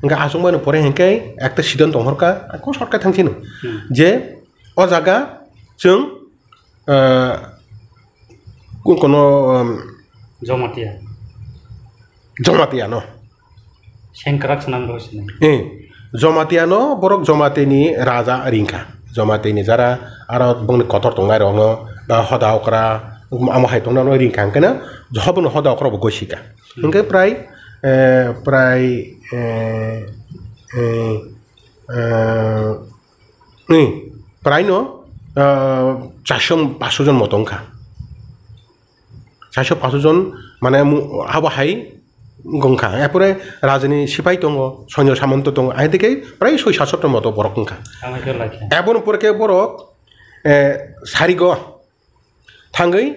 Hingkhe asuk mano pore hingkhe ekta sidan tonghor kha, ang kok shortcut thang sino. Hmm. Je o jaga chwng, ah, kun kono, um, Jamatia. Jamatia no. Sengkrak swnam rw sinai. Eh, Jamatia no borok Jamatia ni raja ringkha. Jamatia ni jara aro bongni kotor tongnai rok no, ba hoda okra, amo hai tongna no ringkha hingkhe no, hobono hoda okra bo gosika. Hmm. Hingkhe prai, eh, prai, eh, eh, eh, eh, prai no, eh, charso paso jon moto wngkha. Saisho paso jon mane mu-, abo hai wngkha. Erpore rajani sipai tongo, soinyo samanto tongo, ahi dike prai soi satso ton moto borok wngkha. Tamo khe lai khe. Eboni pore khe borok, eh, sarigo thangwi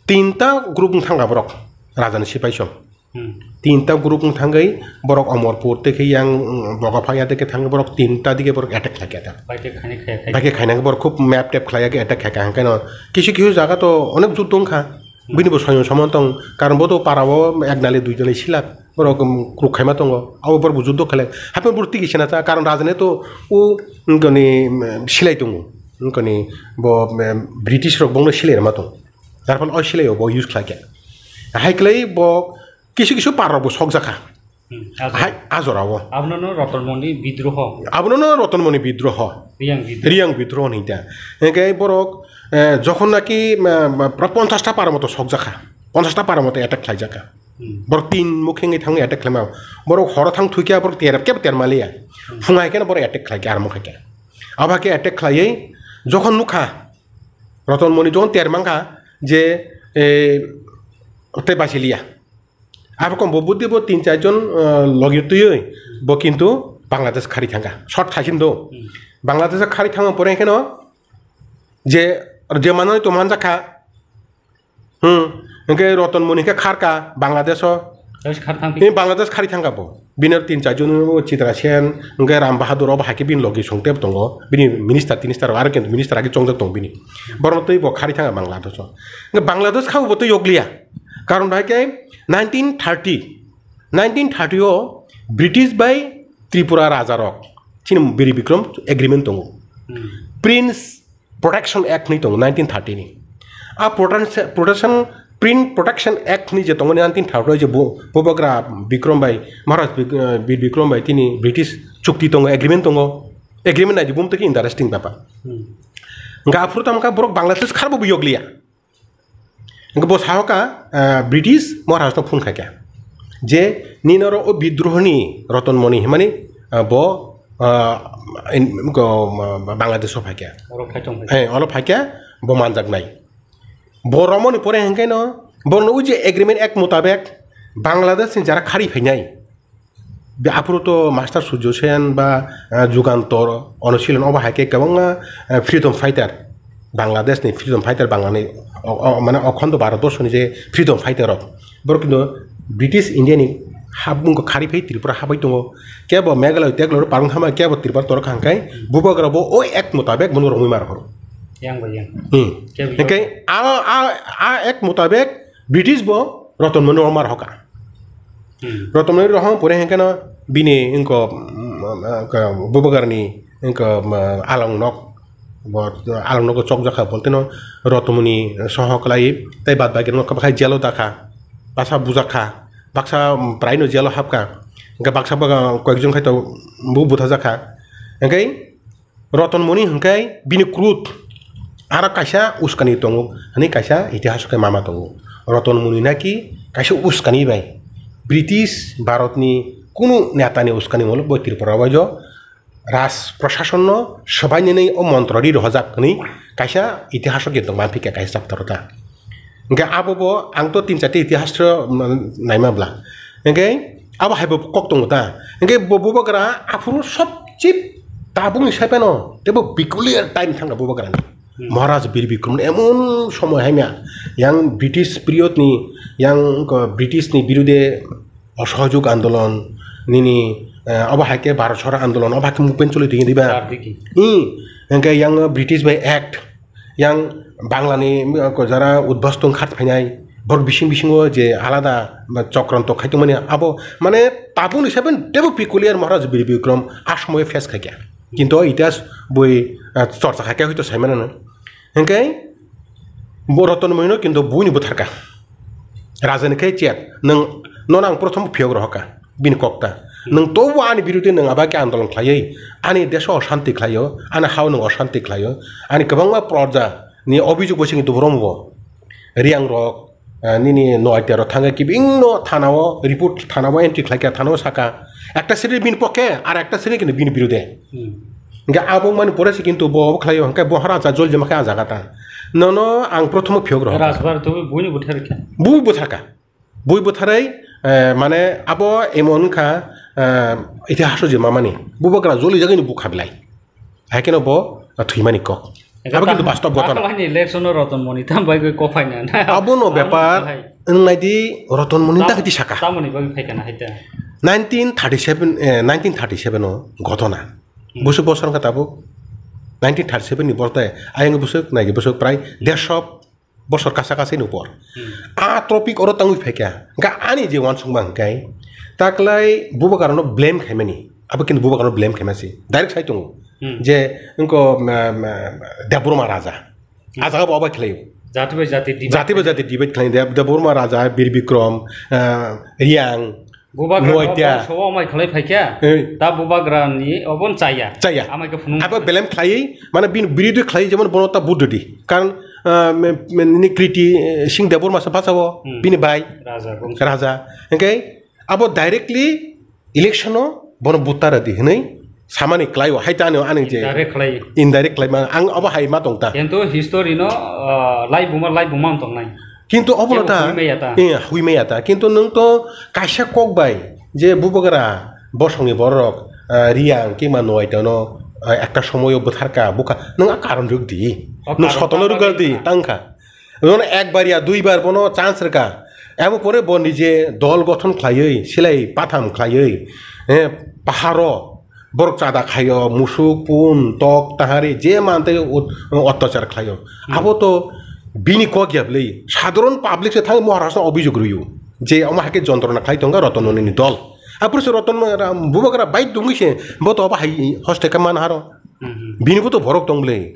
tinta group wng thangkha borok, rajani sipai song. Hmm. Tinta group wng thangwi borok Omorpur tei khe yang, mm, Bogapha ya tei khe thangwi borok tinta dige borok attack khlai kha ta. Bai khe khaina khe khe. Bai khe khaina borok khub map tap khlai ya khe attack khlai kha hwnkhe no kisu kisu jaga to onek juddo wng kha. Hmm. Bini bo soyong somon tong karon bo to para o ek nali dui nali silak borok, um, kruk khaima tongo abo borok bo juddo khlai haphano borok tigi sena ta karon rajani to o wngkoni, um, silai tongo wngkoni bo, um, British rok bongno silai rwma tongo. Jar phano o silai o bo use khlai kha. Hai khlai bo kisu kisu par rok bo sok jakha. Hmm, a jora. Hai, a jora o. Abono no Rotonmoni bidroho. Abono no Rotonmoni bidroho. Riyang bidroho. Riyang bidroho hinwi ta. Hingke borok, eh, jokhon naki, ma, ma, pra ponchash ta par moto sok jakha. Ponchash ta par moto attack khlai jakha. Hmm. Borok tin mukhe wngwi thangwi attack khlaima. Borok horo thang thwikya borok ter kebo ter maliya. Hmm. Phunga hai khe borok attack khlai kha, armo khai kha. Abo hai khe attack khlaiwi jokhon nukha, Rotonmoni jokhon ter mankha je, eh, tei basiliya. Abo kom bo buddi bo tin char jon, ah, logi twiwi bo kintu Bangladesh khari thangkha. Short thaisin do. Hmm. Bangladesh khari thangma pore kheno je, je manani to manjakha. Hmm. Hingke Rotonmoni khe kharka Bangladesh o. Bangladesh khar thang. Ni Bangladesh khari thangkha bo. Bini tin char jon bo Chitra Sen, hingke Ram Bahadur obo hai khe bini logi songtep tongo. Bini minister, tinister aro kintu minister agi chongjak tong bini. Borok twi bo khari thangkha Bangladesh o. Hingke Bangladesh kha bo twi yokliya. Karon bai khe nineteen thirty, nineteen thirty o British bai Tripura raja rok chini Bir Bikram agreement tongo. Hmm. Prince Protection Act hinwi tongo nineteen thirty ni. A protection, protection, Prince Protection Act hinwi je tongo nineteen thirty o je bu-, Bubagra Bikram bai, Maharaj Bik-, eh, Bir Bikram bai tini British chukti tongo, agreement tongo. Agreement nai di bum twi interesting bepar. Hmm. Hingke aphuru tamo khe borok Bangladesh kharbo bo yokliya. Hingke bo sahoka, ah, British Maharaj no phone khaikha je nini oro o bidrohoni Rotonmoni himani, ah, bo, ah, in, ko, ah, Bangladesh o phaikha. Oro phai tong phai. Eh, oro phaikha, bo manjaknai. Bo romoni pore hingke no, bo no uji agreement act mutabek Bangladesh ni jara khari phainai. Be aphuru to Master Surjo Sen ba, ah, Jugantor, Onushilon obo hai khe kwbangma, ah, freedom fighter, Bangladesh ni freedom fighter Bangla ni o, o, mane Okhondo Bharat Borsho ni je freedom fighter rok, borok kintu British India ni habung kho khari phai Tripura habai tongo, kebo Meghalaya tegloro parwng thama kebo Tripura torok hangkai bubagra bo o act mutabek bono romwi mar horo. Yang bai yang. Hmm. Kebo yang. Hingke a, a, a act mutabek British bo Rotonmoni romar hoka. Hmm. Rotonmoni rohong pore hingke no bini wngko, mm, mm, Bubagrani wngko, mm, along nok, bo along nogo chokjakha, bolte no Rotonmoni soho kwlai tei bad bagi no kha jail o dakha, baksa bujakha, baksa, mm, prai no jail o hapkha, hingke baksa baga koyekjon khai to bo buthajakha, hingke Rotonmoni hingke bini krut aro kaisa uskani tongo, hwnwi kaisa itihas khe mama tongo. Rotonmoni naki kaisa uskani bai British Bharatni kunu netani uskani molo bo Tripura bai jo Raj Prasasonno swbainani o montro ri rohojak hwnwi kaisa itihas o khe tongma phikha kaisa chapter o ta. Hingke abo bo ang to tin charta itihas o, mm, naima bla. Hingke abo hai bo kok tongo ta. Hingke bo bubagra aphuru sob chip tabukni sai phano tebo peculiar time thangkha bubagrani. Hmm. Maharaj Bir Bikram emon somoy hai maya yang British period ni yang ko British ni birude Osohojog Andolon nini, eh, obo hai khe Bharat Chhoro Andolon obo hai khe movement choli tongya diba? Char digi. Hmm. Hingke yang British bai act yang Bangla ni, mm, ko jara udbostong khat phainai, borok bising bisingo je alada ba chokranto khai tongmani abo, mane, tabukni seven tebo peculiar Maharaj Bir Bikram a somoyo face khaikha. Kintu o itihas boi, ah, chorcha khaikha hoito saimano no. Hingke bo Rotonmoni no kintu buini butharkha. Rajani khe chet, nwng, nono ang prothom phiyok rohorkha. Bini kokta. Hmm. Nwng tobo ani birude nwng abo khe andolon khlaiwi, ani deso oshanti khlaio, ani hao nwng oshanti khlaio, ani kwbangma proja ni obhijog bo sini tuburomo bo. Riyang rok, ah, nini noaitero thangwi kibingno thanao report thanao entry khlaikha, thanao sakha. Ekta siri bini pokhe, ar ekta siri kini bini birude. Hmm. Hingke abo mani pore se kintu bo obo khlaio, hingke bo horo acha jol jema khe a jaga ta. Nono ang prothomo phiyok rohorkha. Rajbar to buini butharkha. Bu butharkha. Bui butharwi, eh, mane abo emon wngkha, eh, itihaso je mamani. Bubagra joli jagani bukha belai. Hai kheno bo, eh, thwimani kok. Abo kintu bastob ghotona. Bakalani election o Rotonmoni tam bai goi kophaina. Abono bepar, hai. Nwng naidi Roton Moni Tam-, takiti saka. Tamoni bagwi phaikha na haita? Nineteen thirty-seven, eh, nineteen thirty-seven o ghotona. Hmm. Busuk bosor wngkha tabuk. Nineteen thirty-seven ni bortai ayang busuk, naigi busuk prai dersho bosor kasa kasa ni upor. Hmm. A topic oro tangwi phaikha. Ga ani je wansukma hwnkhe taklai bubagrano blame khaimani. Abo kintu bubagrano blame khaimasi. Direct sai tongo. Hmm. Je wngko, ma, ma, Debbarma Raja. Hmm. A jaga bo obai khlai. Jati bai jati debate. Jati bai jati debate khlai. Deb-, Debbarma Raja, Bir Bikrom, ah, Riang, Bubagra Noatia. Sobo amai khlai phaikha. Eh. Ta bubagra ni obon chaya. Chaya. Amai khe phunuk. Abo blame khlai, mane bini birodhi khlai, jemon bono ta vote rwdi. Karon, ah, me, me, ni Kriti, eh, Singh Debbarma se bachao, Hmm. bini bai. Raja bongso. Raja. Hwnkhe abo directly election o bono butta rwdi hwnwi samani klai o, hai ta ano ani je Indirect khlai. Indirect khlai ma, ang abo hai ma tong ta. Kintu history no, ah, lai buma, lai buma wng tongnai. Kintu obo no Kebo ta, hui maya ta. Eh, hui maya ta. Kintu nwng to kaisa kok bai je bubagra bosongni borok, ah, Riang kima Noaita no, ah, ekta somoyo bwtharka, bukha, nwng a karon rwk di. O Nwng karon sotono ta rwk di, bagwi tangkha. Bono ekbar ya duibar bono chance rwkha. Abo pore bo nije dol gothon khlaiwi, silai patham khlaiwi, eh, paharo borok chada khaio, musuk, pun, tok, tahari, je mantwi ut-, ottachar khlaio. Hmm. Abo to bini kok ya bwlwi. Sadharon public se thang Maharashtra obhijog rwio. Je omo hai khe jontrona khlai tongo Roton Moni ni dol. Apor se Roton Moni ra-, bubagra bai dungwi se, bo to obo hai hoste khe man haro. Hmm, hmm. Bini bo to borok tong bwlwi.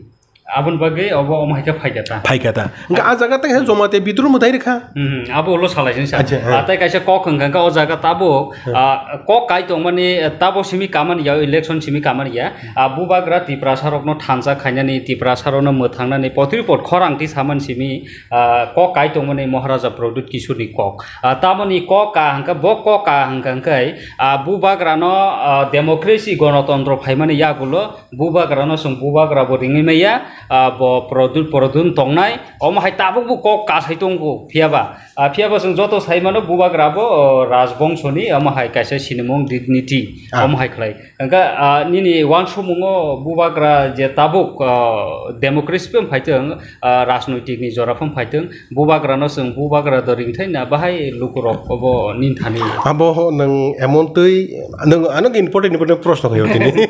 Aboni bagwi obo omo hai khe phaikha ta. Phaikha ta. Hwnkhe a jaga tei he Jamatia bidroh mwtai rwkha. Hmm, hmm, abo ulo salai sini sa. Acha, ha. Ah, tei kaisa kok hwnkha khe o jaga tabuk, Hmm. ah, kok kai tongmani, eh, tabo simi kamani ya, election simi kamani ya. Ah, bubagra Tiprasa rokno thansa khainani, Tiprasa rokno mwthangnani, potri pot khorang ti samani simi, ah, kok kai tongmani Maharaja Pradyut Kishore ni kok. Ah, tamoni kok ka hwnkha, bo kok ka hwnkha hwnkhe, ah, bubagrano, ah, democracy, gonotontro phaimani yagulo, Bubagrano chwng bubagra bo ringwi maya, ah, bo produn, produn tongnai, omo hai tabuk bo kok kasai tongo, phiya ba, ah, phiya ba chwng joto sai mano bubagra bo, oh, rajbongso ni, omo hai kaisa sinimung dignity, Ah. omo hai khlai. Hwnkhe, ah, nini uansumungo bubagra je tabuk, ah, democracy phano phaitwng, ah, rajnoitik ni jora phano phaitwng, bubagrano chwng bubagra do ringthai na bahai lukurok obo nini thani. Abo ho nwng emon twi, nwng ano important important proshno khaio tini.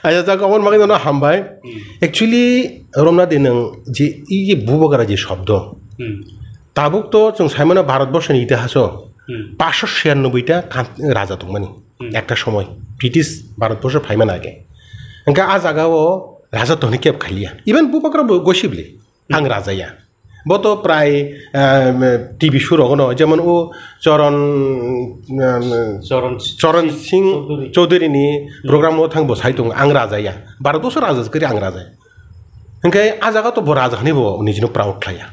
Acha, jak, omo bagwi nono hambai. Hmm. Actually, romna de nwng je, i je bubagra je shobdo. Hmm. Tabuk to chwng sai mano Bharat borso ni itihaso Hmm. paanshsho chiyanobboi ta kan-, raja tongmani. Hmm. Ekta somoi British Bharat borso phaimani age. Hwnkhe a jaga o raja tongni kebo khaliya. Even bubagra bo gosi bwle. Hmm. Ang raja ya. Bo to prai, ah, T V show rogo no, jemon o Charan, ah, Charan Charan Singh Singh Chaudhury. Chaudhury ni Hmm. program o thang bo sai tongo, ang raja ya. Bharat borso raja kwrwi ang raja ya. Hwnkhe a jaga to bo raja hwnwi bo nijino proud khlaiya.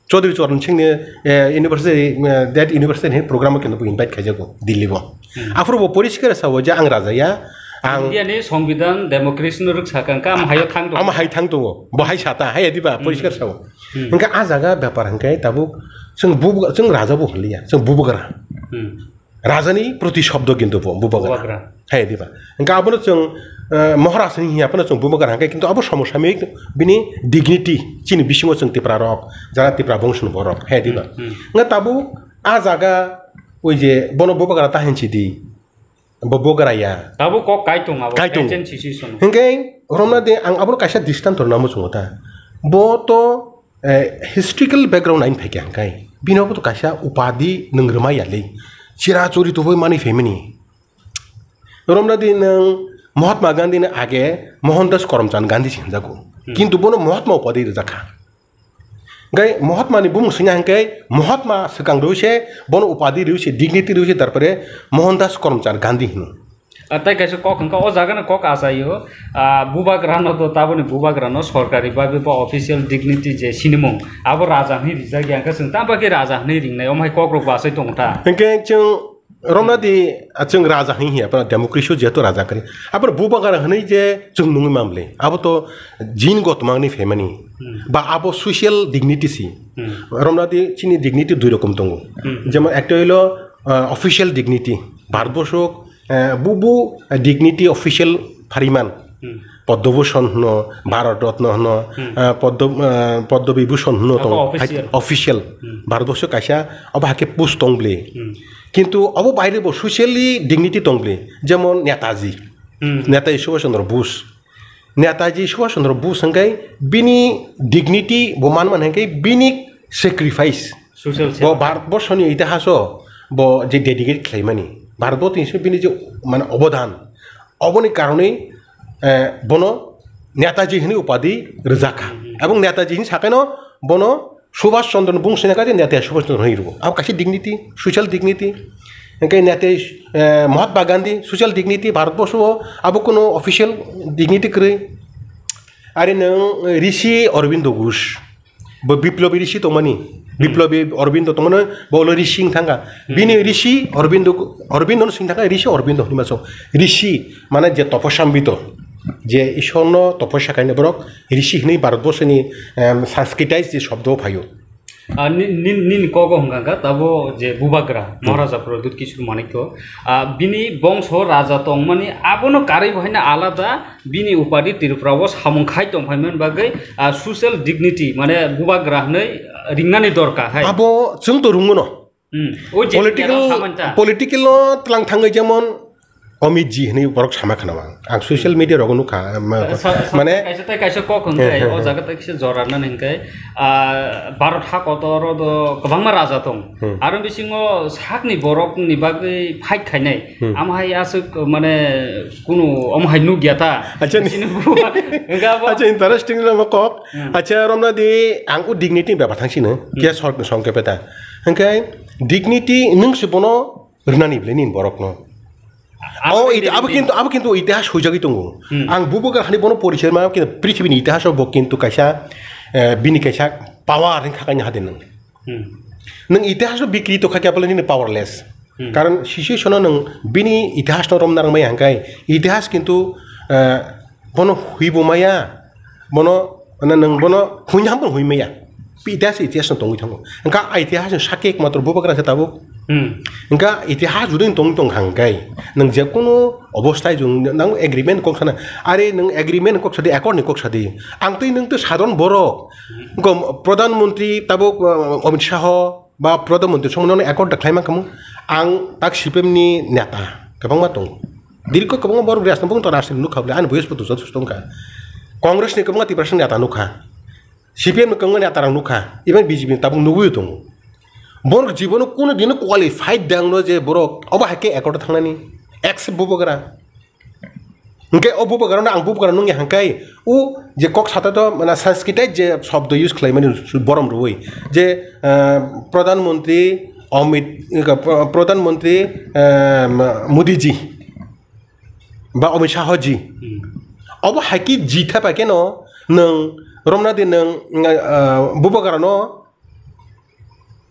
Chaudhary Charan Singh ni, eh, university, eh, that university ni program o khe bo invite khaijago Delhi bo. Hmm. Aphuru bo poriskar sao je ang raja ya, ang India ni Songbidan democracy no rwksa kha, hwnkhe amo hayo thang tongo. Amo hai thang tongo. Bo hai sata, hai diba, Hmm. poriskar sao. Hmm. Hwnkhe a jaga bepar hwnkhe tabuk chwng bubagra, chwng raja bo hwnliya, chwng bubagra. Hmm. Raja ni proti shobdo kintu bo bubagra. Bubagra. Hai diba. Hwnkhe abono chwng, eh, Maharaj ni hiya phano chwng bubagra hwnkhe kintu abo somosamik bini dignity chini bisingo chwng Tipra rok, jara Tipra bongso ni borok. Hai diba. Hmm, hmm. Hwnkhe tabuk a jaga oi je bono bubagra ta hinsi di. Bo bugra ya. Tabuk kok kaitung abo, Kaitung. Ancient situation. Hingke romna de ang abono kaisa dristan torna muchungo ta. Bo to, eh, historical background nain phaikha hingkai. Bino bo to kaisa upadi nung rwmai ya le. Chira churi tubui mani phaimani. Romna de nung Mahatma Gandhi ni age Mohandas Karamchand Gandhi se hinjago. Hmm. Kintu bono Mahatma upadi rwjakha. Hingke Mahatma ni bumung swngya hingke Mahatma swkang rwi se, bono upadi rwi se, dignity rwi se, tarpore Mohandas Karamchand Gandhi hino. Ah, tei kaisa kok hingke o jaga no kok achaio, ah, bubagra no to taboni bubagra no sorkari bagwi bo official dignity je sinimung, abo raja hinwi rijak ya, hingke chwng tamo khe raja hinwi ringnai, omo hai kok rok bo achai tongo ta. Hingke chwng Romna di, ah, chwng raja hwnwi hiya, phano democracy o jehetu raja kwrwi. Aphano bubagra hwnwi je chwng nungwi manle. Abo to jin gotmangni phaimani. Hmm. Ba abo social dignity si. Hmm. Romna di chini dignity dui rokom tongo. Hmm. Jemon ekta hoilo, ah, official dignity. Bharatborsho, eh, bubu, eh, dignity official phariman. Hmm. Padma Bhushan hwno, Bharat Ratna hwno, Hmm. ah, Padma, ah, Padma Vibhushan hwno Abo tong, official. Hai, official. Hmm. Bharat borso kaisa obo hai khe post tong bwle. Hmm. Kintu obo baire bo socially dignity tong bwle. Jemon Netaji. Hmm. Netaji Subhash Chandra Bose. Netaji Subhash Chandra Bose hwnkhe bini dignity bo man man hwnkhe bini sacrifice. Social bo servant. Bharat borso ni itihaso bo je dedicate khlaimani. Bharat borso ni bini je mane obodan. Oboni karonwi, eh, bono Netaji hwnwi upadi rwjak kha. Hmm. Ebong Netaji hwnwi sakaino bono Subhash Chandra ni bung sina kaje Netaji Subhash Chandra hwnwi rwo. Abo kaisa dignity, social dignity. Hwnkhe Netaji, eh, Mahatma Gandhi, social dignity, Bharat borso o abo kuno official dignity kwrwi. Ari nwng Rishi Aurobindo Ghosh. Bo Biplobi Rishi tongmani, Biplobi Aurobindo tongmani, bo ulo Rishi wng thangkha. Hmm. Bini Rishi Aurobindo, Aurobindo no swng thangkha, Rishi Aurobindo hinwi masa. Rishi, mane je toposambito, je Ishorno toposa khainai borok, Rishi hinwi Bharat borsoni, em, Sanskritized je shobdo phaio. Ah, ni-, ni-, nini kogo hwnkha kha, tabo je Bubagra, Hmm. Maharaja Pradyut Kishore Manikya, ah, bini bongso raja tongmani, abono karwi bo haino alada, bini upadi Tripura o samung khai tongphaimani bagwi, ah, social dignity, mane bubagra hwnwi ringnani dorkar hai. Abo chwng to rwngmano. Hmm. O je political, samani ta. Political o tlang thangwi jemon Amit ji hwnwi borok sama khna ang. Ang social media rogo nukha, ma-, Sa-, sa-, mane kaisa tai kaisa kok hwnkhe, He, he, o he. jaga tai kaisa jora nani hwnkhe, ah, Bharat hakotor o do kwbangma raja tong. Hmm. Aro bisingo sakni borokni bagwi fight khainai. Hmm. Amo hai aswk, mane, kunu omo hai nukya ta. Acha ni- Chini buwa, hwnkhe abo Acha, interesting no kok. Hmm. Acha, romna di, ang o dignity ni bepar thang sino. Hmm. Kya sor song ke peta. Hwnkhe dignity nwng se bono rwnani bwle nini borokno. Abo Oh, ite-, abo kintu, abo kintu itihas huijagwi tongo. Hmm. Ang bubagra hani bono porichai ma kintu prithibini itihas bo kintu kaisa, eh, bini kaisa power hin khakani hade nwng. Hmm. Nwng itihas bikri to khakya bwle nini powerless. Hmm. Karon sisi sono nwng bini itihas no romna rwngmaya hwnkhe itihas kintu, eh, bono huibo maya, bono, na nwng bono huina hambo hui maya. Itihas, itihas no tongwi thango. Hwnkha itihas ni sakhe ekmatro bubagra se tabuk. Hmm. Hwnkha itihas judui tong tong hwnkhe nwng je kono obostai jung nang agreement kok sana. Are nwng agreement kok sadi, accord ni kok sadi. Ang twi nwng twi sadharon borok. Hwnkha Pradhan Mantri tabuk, uh, Amit Shah ba Pradhan Mantri song nono accord da khlaima kamo. Ang tak C P M ni neta kwbangma tongo. Dirgho kwbangma borok rajni bung to rajni nukha bwle, ani boyos bo to joto tongkha. Congress ni kwbangma Tiprasa ni neta nukha. C P M ni kwbangma neta rok nukha. Even B J P ni tabuk nugwi tongo. Borok jibono kuno dino qualified dangno je borok obo hai khe accord thangnani. Ex bubagra. Hwnkhe o bubagrano ang bubagra nungya hwnkhe o je kok sata to, mane, Sanskrit je shobdo use khlaimani borom rwui je, ah, Pradhan Mantri Amit, Pradhan Mantri, ah, Modi ji ba Amit Shah ji. Hmm. Obo hai khe ji thaipai kheno nwng romna di nwng, ah, bubagrano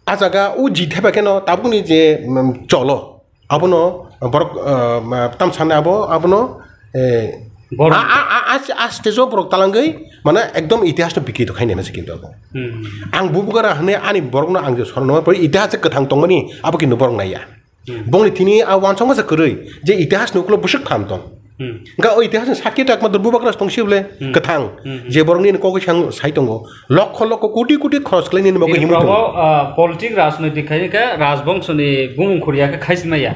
a jaga o ji thaipai kheno tabukni je, mm, cholo. Abono borok, ah, ma, tam sanai abo, abono, eh, Borom. a, a, a, a, a stage o borok talangwi, mane, ekdom itihas no bikri to khainai mase kintu abo. Hmm. Ang bubagra hwnwi ani borokno ang je sorno pore itihas je kwthang tongmani abo kintu borok naiya. Hmm. Bongni tini a wansong masa kwrwi je itihas ni ukulo bwswk phan tong. Hmm. Hwnkha o itihas ni sakhi to ekmatro bubagra tong si bole Hmm. kwthang. Hmm, hmm. Je borok nini kok sang sai tongo. Lokho lokho koti koti khoros khlai nini bagwi himwi tongo. Tripura o, ah, politik rajnoitik khai khe rajbongso ni bumung khuriya khe khaisi maya.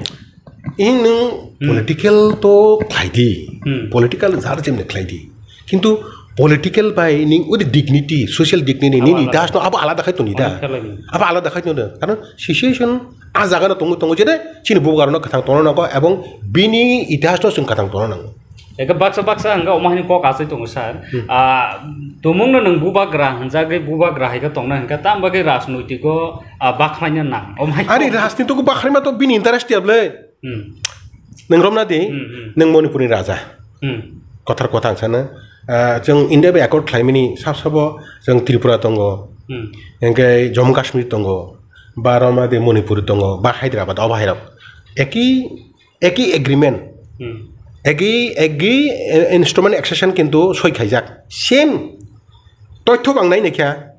Ih nwng Hmm. political to khlai di. Hmm. Political jar jemne khlai di. Kintu political bai ning udi dignity, social dignity, Abo nini alada. Das no abo alada khai toni da. Alada khai toni. Abo alada khai toni da. Karon situation a jaga no tongo tongo jene chini bubagra no kwthang tono nango ebong bini itihas no chwng kwthang tono nango. Eka baksa baksa hwnkha omo haino kok achai tongo sir. Hmm. Ah, tumung no nwng bubagra hwnjagwi bubagra hai khe tongna hwnkha tam bagwi rajnoitiko, ah, bakhraina nang. Omo hai Ani kok. Rajnitiko bakhraima to bini interest ya bwle. Hmm. Nwng romna di, Hmm, hmm. Nwng Manipurni raja. Hmm. Kothar kothang sana. Ah, chwng India bai accord khlaimani sab sabo chwng Tripura tongo. Hmm. Hwnkhe Jammu Kashmir tongo. Ba romna di Manipur tongo. Ba Hyderabad, obo hai rok. Eki, eki agreement. Hmm. Eki, eki, eh, instrument accession kintu soi khaijak. Same. Toitho bang nai naikha.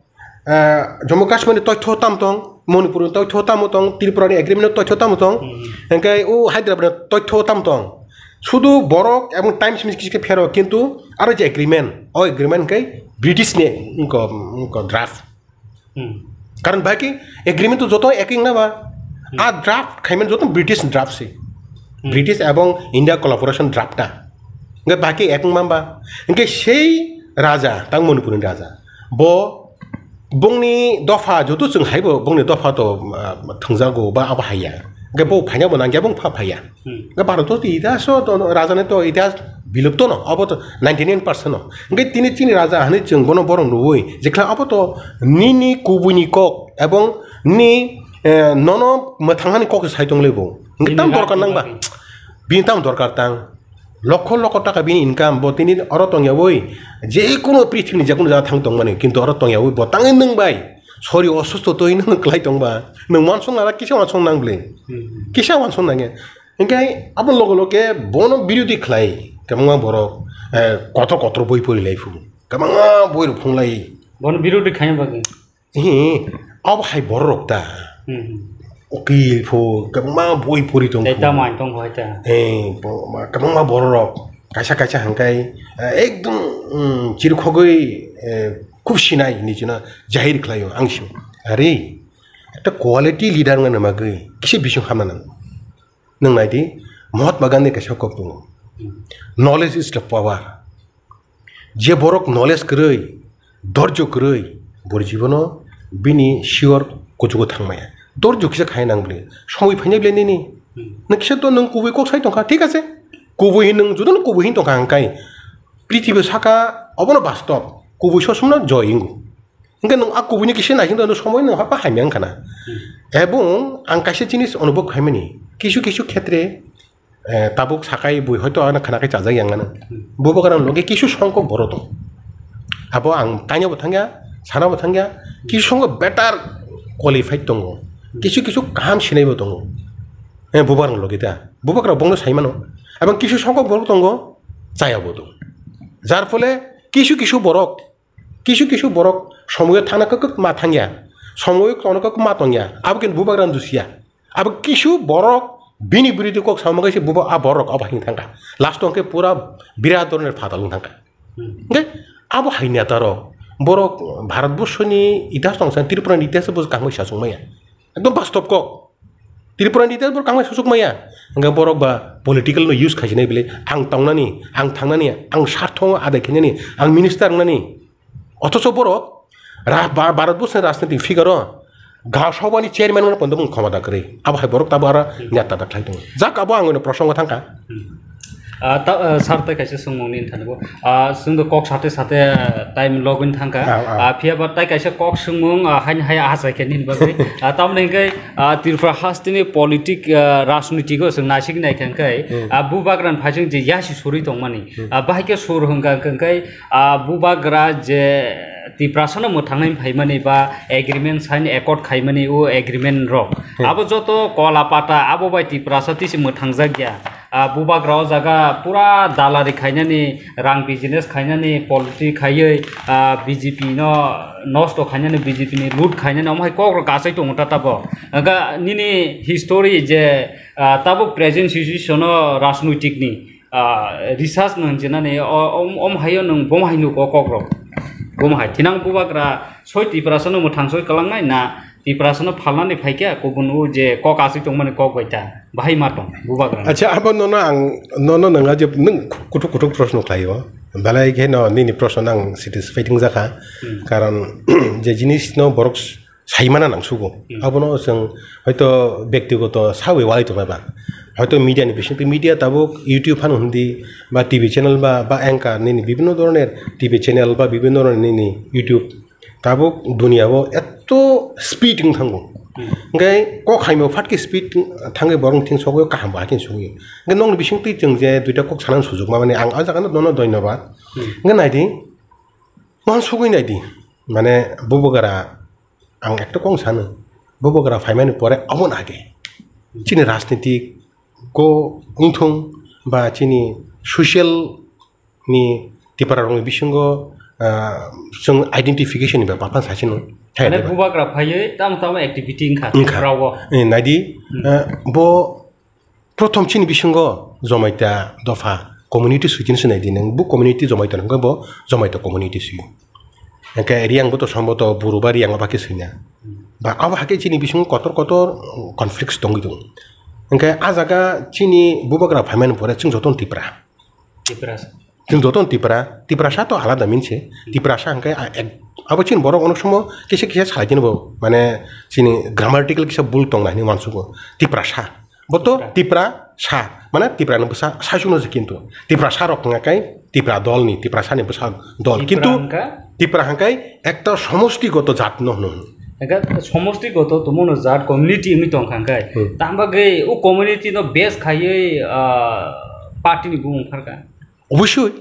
Ah, Jammu Kashmir ni toitho tam tong, Manipur ni toitho tamo tong, Tripura ni agreement ni toitho tamo tong, Hmm. hingke o Hyderabad ni toitho tam tong. Sudu borok ebong Times Miss kisa phero, kintu aro je agreement, o agreement kai British ni wngkha, wngkha draft. Hmm. Karon bai ki agreement to joto ek wngna ba. Hmm. A draft khaiman joto British draft se. Hmm. British ebong India collaboration draft ta. Nge bai ki ek wngma ba. Nge sei raja tang Manipur ni raja. Bo bongni dopha joto chwng haibo bongni dopha to, ah, thwngjago ba abo haiya. Nge bo phaina bo nangya bong pha phaiya. Hmm. Nge Bharat to itihas to, raja ni to itihas bilupto no, abo to ninety nine percent no. Nge tini chini raja hani chwng bono borok nuwi, jekla abo to nini kubuni kok ebong ni, eh, nono mwthanghani kok sai tong lebo. Nge tam dorkar nang ba? Bini tam dorkar tang. Lokho lokho taka bini income, bo tini oro tongyawi, je kuno prithibi ni je kuno jaga thang tongmani, kintu oro tongyawi bo tangwi nwng bai sori osusto twi nwng klai tongba, nwng wansong nara kisa wansong nang bwle. Hmm. Kisa wansong nangya. Hinkhe abo loge loge bono birodhi khlai kwbangma borok, eh, kotor kotor boi pori lai phu, kwbangma boi rok phung lai. Bono birodhi khaina bagwi. Hi, abo hai borok ta. Hmm. Ukil phu, kwbangma boi pori tong phu. Tei tamo ang tong hai ta. Eh, bo-, ma-, kwbangma borok kaisa kaisa hangkai, eh, ekdom, mm, chirikhogwi, eh, khub sinai hinwi chwngno jahir khlaio ang sio. Ari, ekta quality leader wngna bagwi kisa bising hamna nango. Nwng nai di, Mahatma Gandhi kaisa kok tongo, "Knowledge is the power." Je borok knowledge kwrwi, dorjo kwrwi, bori jibono bini siyor kuchugo thangmaya. Dorjo kisa khai nang bwle, somoi phainai bwle nini. Hmm. Nwng kisa to nwng kubui kok sai tongkha, thik ase. Kubui hin nwng jotono kubui hin tongkha hwnkai. Prithibi saka obono bastob. Kubui sosomno joy hingo. Hingke nwng a kubuni kisa naising tongno somoi nwng hapa hamya wngkha na. Hmm. Ebong ang kaisa jinis onubhob khaimani, kisu kisu khetre, eh, tabuk sakai bui hoito ano khana kai chajak yang ano. Hmm. Bubagra loge kisu songkok borok tong. Abo ang taina bo thangya, sana bo thangya, kisu songkok better qualified tongo. Hmm. Kisu kisu kaham sinai bo tongo. Eh, bubagra loge ta. Bubagra bongno sai mano. Ebong kisu songkok borok tongo, chaya bo tongo. Jar phole kisu kisu borok Kisu kisu borok somoyo thangna kwk kwk ma thangya, somoyo tongna kwk ma tongya, abo khe bubagra ni dusiya. Abo kisu borok bini birodhi kok sama kaisa buba a borok abo hai thangkha. Last o hwnkhe pura birat doroner phatal wng thangkha. Hmm. Hwnkhe abo hai neta rok borok Bharat borsoni itihas tong san, Tripura ni itihas bo kaham khe sachung maya. Ekdom bastob kok. Tripura ni tei borok kaham sachuk maya. Hingke borok ba political no use khaisini bile, ang tongnani, ang thangnani, ang sartho adai khainani, ang minister wngnani. Othocho borok ra-, ba-, Bharat borsoni rajnitik figure o Ga Sabha ni chairman wngna pondo bung khomota kwrwi. Abo hai borok tabo aro neta da khlai tongo. Jak abo ang oino prosongo thangkha. Hmm. Ah, ta-, ah, sir, tai kaisa swngmung nini thani bo. Ah, chwng do kok sate sate, ah, time login thangkha. Ah, ah. Ah, phiya ba tai kaisa kok swngmung, ah, haini hai achai khe nini bagwi. Ah, tamoni hwnkhe, ah, Tripura hasteni politik, ah, rajnitiko chwng naisik nai kha hwnkhe, hmm, ah, bubagrani phaising je yasi surwi tongmani. Hmm. Ah, bahai khe sur hwnkha hwnkhe, ah, bubagra je Tiprasano mwthangnai phaimani ba agreement sign accord khaimani o agreement rok. Hmm. Abo joto kola pata abo bai Tiprasa tisi mwthangjak ya. Ah, bubagra o jaga pura dalari khainani, rang business khainani, politic khaiwi, ah, B J P no nosto khainani, B J P ni loot khainani, omo hai kok rok kasai tongo ta tabo. Aga nini history je, ah, tabuk present situation o rajnoitik ni, ah, research no hinjinani, o, om, om hayo nwng bom hai nuko kok rok. Bom hai. Thinang bubagra soi Tiprasa no mwthang soi kalangnai na Tiprasa no phalnani phaikha, kubun o je kok asui tongmani kok bai ta. Bahai ma tong, bubagra. Acha, abo nono ang, nono nanga je nwng kuthuk kuthuk proshno khlaio. Belai khe no nini proshno ang satisfied wngjakha. Hmm. Karon je jinis no borok saimana nangsugo. Hmm. Abono chwng hoito bektigoto sawi walai tongnai ba. Hoito media ni bisingtwi media tabuk YouTube phano hindi ba T V channel ba, ba anchor nini bibhinno dhoroner T V channel ba bibhinno dhoroner nini YouTube tabuk dunia o eto speed wng thango. Hmm. Hingke kok haimo phatke speed thangwi borok thing sogwi kaham bo hakhe sogwi. Hingke nokni bisingtwi chwng je duita kok sana sujukma mani ang o jaga no nono dhonyobad. Hmm. Hingke naidi, wansugwi naidi, mane bubagra Ang ekta kok sano, bubagra phaimani pore aboni age chini rajnitik ko wngthung ba chini social ni Tipra rokni bisingo, ah, chwng identification ni bepar phano sachino. Mane bubagra phaiwi tamo tamo activity wngkha. Wngkha. Rawo. Eh, naidi, hmm, ah, bo Prothom chini bisingo Jomaita dopha community sui chini sinai di nang, bo community Jomaita nang bo Jomaita community sui. Hingke Riyang bo to somboto Buru ba Riyang ba khe sui na. Ba abo hake chini bisingo kotor kotor conflicts tongwi tongo. Hingke a jaga chini bubagra phaimani pore chwng joto Tipra. Tipra. Chwng joto Tipra, Tiprasa to alada min se. Tiprasa hingke a, ek, abo chini borok onek somo kisa kisa salai chini bo, mane chini grammatical kisa bul tong nai hinwi uansugo. Tiprasa. Bo to Tipra. Tiprasa, mane Tipra ni bwsa saichung no se kintu. Tiprasa rok hingka kai Tipra dol ni, Tiprasa ni bwsa dol. Tipra kintu hingka? Tipra hingkai ekta somostigoto jat no hino. Hingka somostigoto tongmo no jat community wngwi tongkha hingkai. Hmm. Tamo bagwi o community no base khaiwi, ah, party ni bumung pharkha. Obosoi,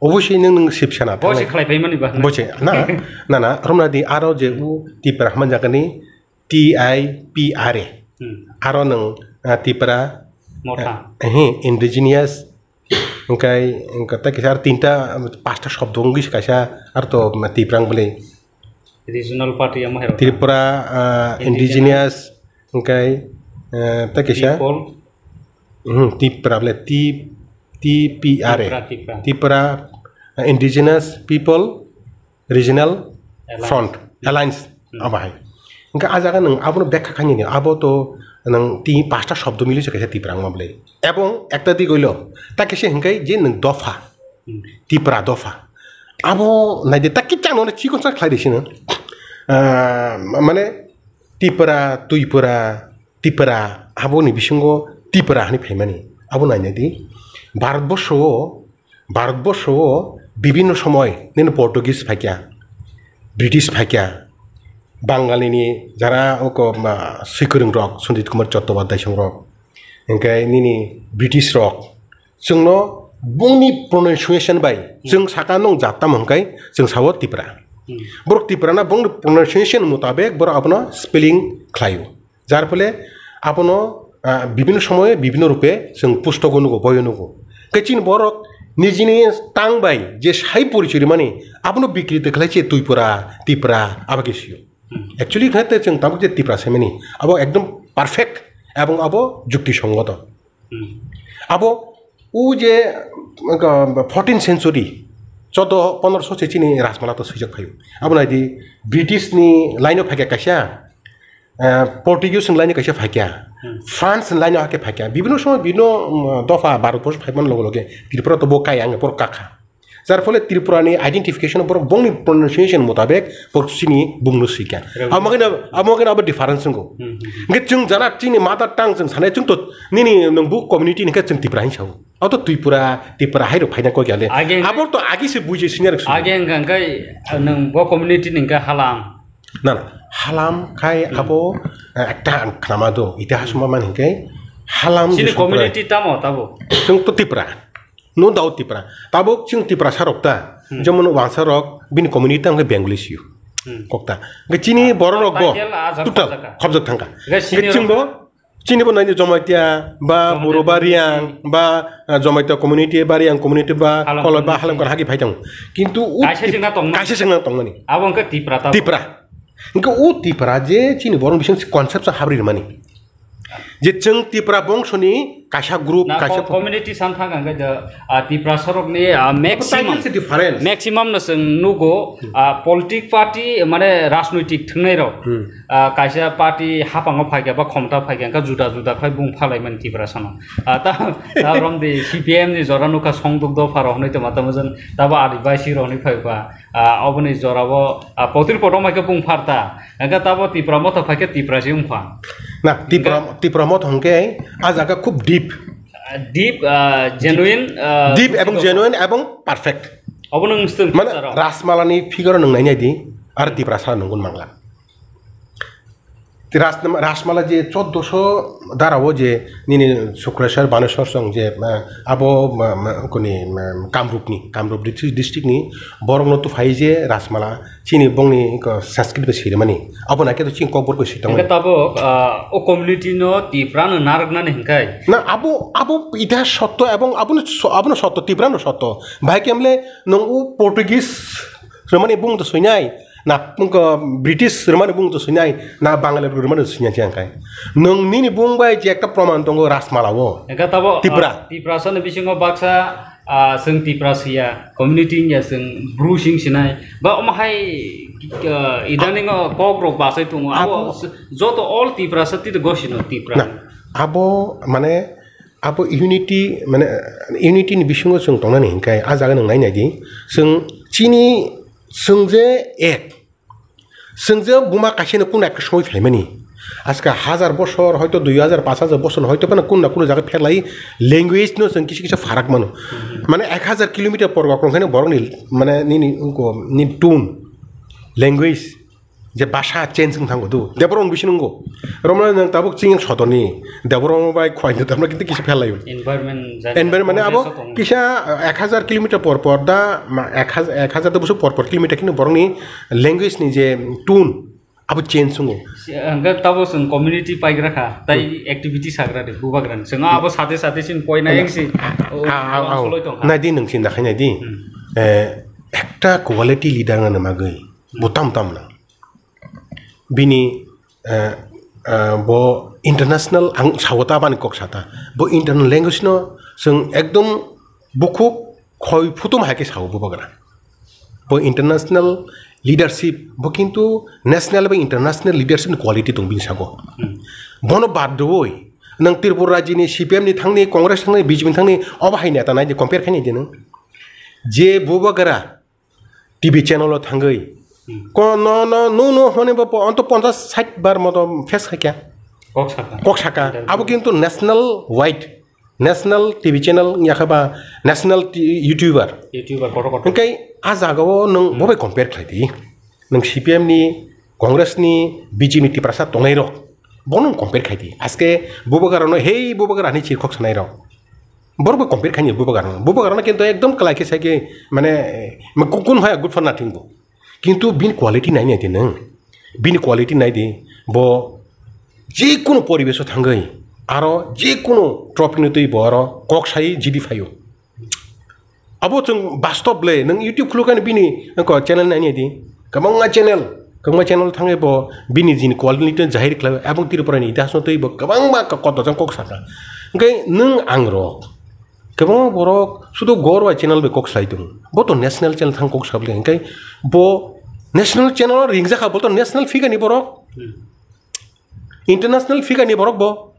obosoi nwng, nwng sip sana Bo se thangnai. Khlai paimani ba. Bo se, na, na, na, romna di aro je u Tipra hwnma jaga ni T I P R A. Hmm. Aro nwng, ah, Tipra, Motha. Eh, eh, indigenous, hingkai, hingka ta kisa aro tinta, pasta shobdo wngwi se kaisa aro to Tipra wng bwlai. Regional party amo hai rok. Tripura, ah, indigenous. Indigenous, hingkai, eh, ta kisa. People. Mhm, Tipra bwlai, T-, T P R A. Tipra, Tipra. Tipra, eh, Indigenous People Regional Alliance. Front, Alliance, hmm, abo hai. Hingke a jaga nwng abono bekha khainani, abo to nwng tini pasta shobdo mili se kaisa Tipra wngma bwlai. Ebong ekta dik oilo, ta kisa hingke je nwng dopha, hmm, Tipra dopha. Abo naide ta kichang no chikon sa khlai risi no. Ah, ma-, mane Tipra, Twipra, Tipra, aboni bisingo Tipra hinwi phaimani. Abo nainai di. Bharatborsho o, Bharatborsho o bibhinno somoy nini Portuguese phaikya, British phaikya, Bangalini jara oko, ma, swikwrwng rok, Sundit Kumar Chattopadhyay song rok, hingke nini British rok, chwngno bongni pronunciation bai, hmm, chwng saka nung jat tamo hingkai chwng sao Tipra. Hmm. Borok Tipra na bongni pronunciation mutabek borok abono spelling khlaio. Jar phole abono, ah, bibhinno somoye bibhinno rupe chwng pustogo nugo, boyo nugo. Khe chini borok nijini tang bai je sai porichoi rimani abono bikriti khlai se Twipra, Tipra abo khe sio. Hmm. Actually khe te chwng tabuk je Tipra semani abo ekdom perfect ebong abo jukti songoto. Hmm. Abo o je, uh, fourteenth century, chodo pondroso se chini Rajmala to swijak phaio. Abo nai di, British ni line o phaikha kaisa, uh, Portuguese ni line o kaisa phaikha, hmm, France ni line o hake phaikha. Bibhinno somoy bibhinno, um, dopha Bharat borso phaiman loge loge Tripura to bo kai ang borok kakha. Jar phole Tripura ni identification borok bongni pronunciation mutabek borok chini bumung no swikha. Rang- Amo khe no, amo khe no abo difference wngo. Hmm, hmm, hmm. Hingke chwng jana chini mother tongue chwng sanai chwng to nini nwng bo community ni hingke chwng Tipra hin sao. Auto Twipura, Tipra hai rok phaina kok ya le. Age hingke Abo to agi se buji senior rok sini. Age hingke hingke nwng bo community ni hingke halam. Na, na, halam khai Hmm. abo, eh, ekta ang khnama do, itihas Hmm. ma man hingke halam Chini je somprai. Community tamo tabo? Chwng to Tipra. No doubt Tipra. Tabuk chwng Tiprasa rok ta. Hmm. Jemon wansa rok bini community tang khe Bengali siyo. Hmm. Kokta. Hingke chini borok rok bo Title a jak total khobjak kha. Khobjak thangka. Hingke Hingke senior chwng bo, chini bo naini Jomatia ba Jomatia Buru ba community. Riang ba, ah, Jomatia community ba Riang community ba Halam Koloi ba community. Halam kon hagi phai tong. Kintu u Kaisa Tip-, chwngna tongma. Kaisa chwngna tongmani. Abo hingke Tipra ta. Tipra. Hingke u Tipra je chini borok bising concept sa habri mani. Je chwng Tipra bongsoni kaisa group, Na, kaisa co-, community san thang ang khe, ah, Tiprasa rokni, ah, maximum, Title se difference. Maximum no chwng nugo, Hmm. ah, politic party, mane rajnoitik thwngnai rok. Hmm. Ah, kaisa party hapang o phaikha ba khomta phaikha, hwnkhe juda juda khlai bung phalai mani Tiprasa no. Ah, ta, ta romdi C P M ni jora nukha songduk dopha rok hwnwi tongma tamo jwng, tabo Adibasi rok hwnwi phai ba. Ah, oboni jorabo, ah, potir kotor mai khe bung pharta. Hingke tabo Tipra Motha phai khe Tipra se wngkha. Na, Tipra, Hingke Tipra Motha hingke a jaga khub deep. Ah, deep, ah, genuine, ah, Deep ebong genuine ebong perfect. Obo nwng stil Mane, Rajmala ni figure nwng nai nai di, ar Tiprasa nunggun mangla. Ras-, Rajmala je choddoso dara o je nini Sukrasar, Baneswar song je, eh, abo, ma, ma, koni, ma, Kamrup ni, Kamrup dis-, district ni borok no tuphai je Rajmala chini bongni ko Sanskrit bai sirimani. Abo nai khe to chini kokborok bai sitongmani. Hingke tabuk, ah, o community no Tipra no narwknani hingkai. Na abo, abo itihas sotto ebong abo no so-, abo no sotto, Tipra no sotto. Bahai kemle nung o Portuguese romani bung to soinai. Na, wngkha British rwmani bung to swinai, na Bangali rwmani swinai se ang khai. Nwng nini bung bai je ekta proman tongo Rajmala o. Engkha tabo, Tipra. Ah, Tiprasa ni bisingo baksa, ah, chwng Tiprasa ya, community ya chwng Bru sing sinai. Ba omo hai, ah, idaning o kok rok basai tongo. Abo Abo s-, joto all Tiprasa tito gosino Tipra. Na, abo mane abo unity, mane, unity ni bisingo chwng tongnani hinkhe, ah jaga nwng nai nai di. Chwng chini, chwng je ek, chwng je buma kaisa no kunu ekta somoi phaimani. Aska hajar bosor, hoito dui hajar, pash hajar bosor, hoito phano kunu na kunu jaga pherlai language no chwng kisa kisa pharak mano. Mane ek hajar kilometer por wakrong khaino borok ni, mane nini wngko ni tune, language, je basa change wng thango do. Deborong bisi nungo. Romna nang tabuk ching sodoni. Deborong bai khwai do tamna kintu kisa pherlai. Environment jani Environment mane abo context o tongo. Kisa, eh, ek hajar kilometer por por da, ma, ek hajar, ek hajar do busu por por kilometer kino borokni language ni je tune abo change wng. Si, hwnkhe tabuk chwng community paigra kha, tai activity sagra de, bubagra ni. Chwng abo sate sate sin poina yang si, o, Ah, ah, ah, uansuk loi tong kha. Nai di nwng sinda khai nai di. Hmm. Eh, ekta quality leader wngna bagwi bo tam tam na. Bini, eh, eh, bo international ang sawo ta bani kok sata. Bo internal language no chwng ekdom bukhuk khoi phutum hai khe sawo bubagra. Bo international leadership, bo kintu national bai international leadership ni quality tong bini sago. Hmm. Bono bad doi, nang Tripura rajini C P M ni thangni, Congress thangni, B J P ni thangni, obo hai neta nai di compare khai nai di nang. Je bubagra T V channel o thangwi. Hmm. Ko no, no, no, no, hone bo po-, onto ponchas sait bar moto face khai kya. Kok saka. Kok saka. Interview. Abo kintu national wide, national T V channel yakha ba national t-, YouTuber. YouTuber kotor kotor. Hingkai a jaga o nwng Hmm. bobai compare khlai di. Nwng C P M ni, Congress ni, B J P ni Tiprasa tongnai rok. Bono compare khai di. Aske bubagra no, "Hey, bubagra," hinwi chirkhok sanai rok. Borok bo compare khaini bubagra no. Bubagra no kintu ekdom kwlai khe sai khe mane, ma ku-, kun phaya good for nothing bo. Kintu bini quality nai nai di nwng. Bini quality nai di. Bo je kunu poribesh o thangwi aro je kunu topic no twi bo aro kok sai jidi phaio. Abo chwng bastob le, nwng YouTube khulukani bini, ko channel nai nai di. Kwbangma channel, kwbangma channel thangwi bo bini jini quality no jahir khlai, aboni Tripura ni itihas no twi bo kwbangma ko-, kotor jang kok saka. Hwnkhe nwng ang rok, kwbangma borok sudu Gorwai channel bai kok sai tongo. Bo to national channel thang kok sable, hwnkhe bo national channel o ringjak kha, bo to national figure ni borok. Hmm. International figure ni borok bo.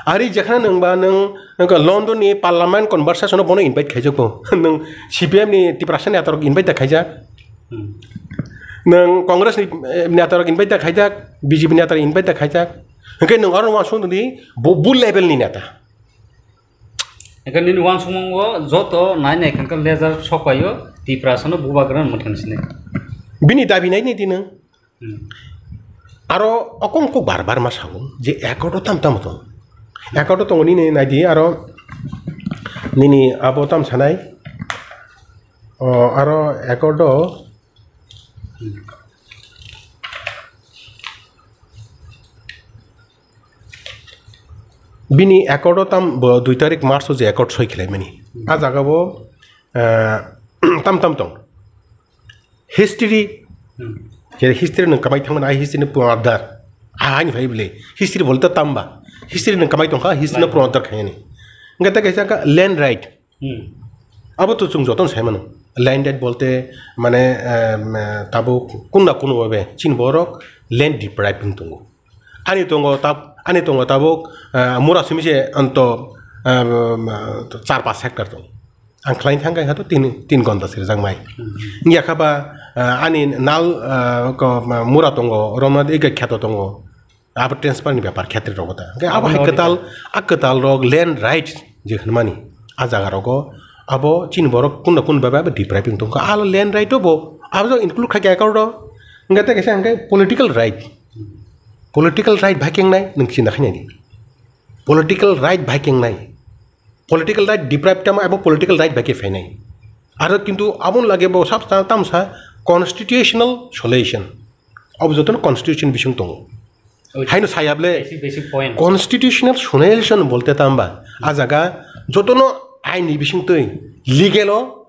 Ari jekhana nwng ba nwng, nwng London ni parliament conversation o bono invite khaijak bo. Nwng C P M ni Tiprasa ni atorok invite da khaijak. Hmm. Nwng Congress ni, eh, ni atorok invite da khaijak, B J P ni atorok invite da khaijak. Hwnkhe nwng aro wansuk di bo, bo level ni neta. Hwnkhe nini wansukmung o joto nai nai kha khe lejar sok pai o Tiprasa no bubagra no mwthang sinai. Bini dabi nai ni di nwng. Hmm. Aro okong kok bar bar ma sago je accord o tam tam tong. Accord o tongo nini nai di aro nini abo tam sanai. O aro accord o bini accord o tam bo dui tarik March o je accord soi khlai mani. A jaga bo, eh, tam tam tong. History, Hmm. Je history nwng kamai thangmani, ai history ni puradar. Ah, ani bhai bile. History bolte tamba. History nwng kamai tongkha, history no Bai. Puradar khayani. Hingke ta kaisa ka land right. Hmm. Abo to chwng jotono sai mano. Land right bolte, mane, em, eh, tabuk kunna kunu babe, chini borok land depriving tongo. Ani tongo tab-, ani tongo tabuk, eh, mura simi se anto, em, char pas hectare tongo. Ang khlai thang kha to tin, tin gonta se rijak mai. Hmm. Wngya kha ba, ah, ani nal, ah, ko, ma, mura tongo, romna de kheto tongo. Abo transfer ni bepar khetre rogo ta. Hingke abo Abo hai no kwtal, a kwtal rok land rights je hwnmani, a jaga rogo abo chini borok kunna kun baba abo depriving tongkha. A land right bo abo include kha khe accord o. Hingke te kaisa hingke political right. Political right bai kengnai nwng chinta khainai di. Political right bai kengnai. Political right deprive tamo abo political right bai khe phainai. Aro kintu aboni lage bo sab ta-, tamsa constitutional solution. Abo jotono constitution bising tongo. Oi. Haino sayable basic, basic point. Constitutional solution bolte tamba. A jaga jotono ain ni bising twi legal o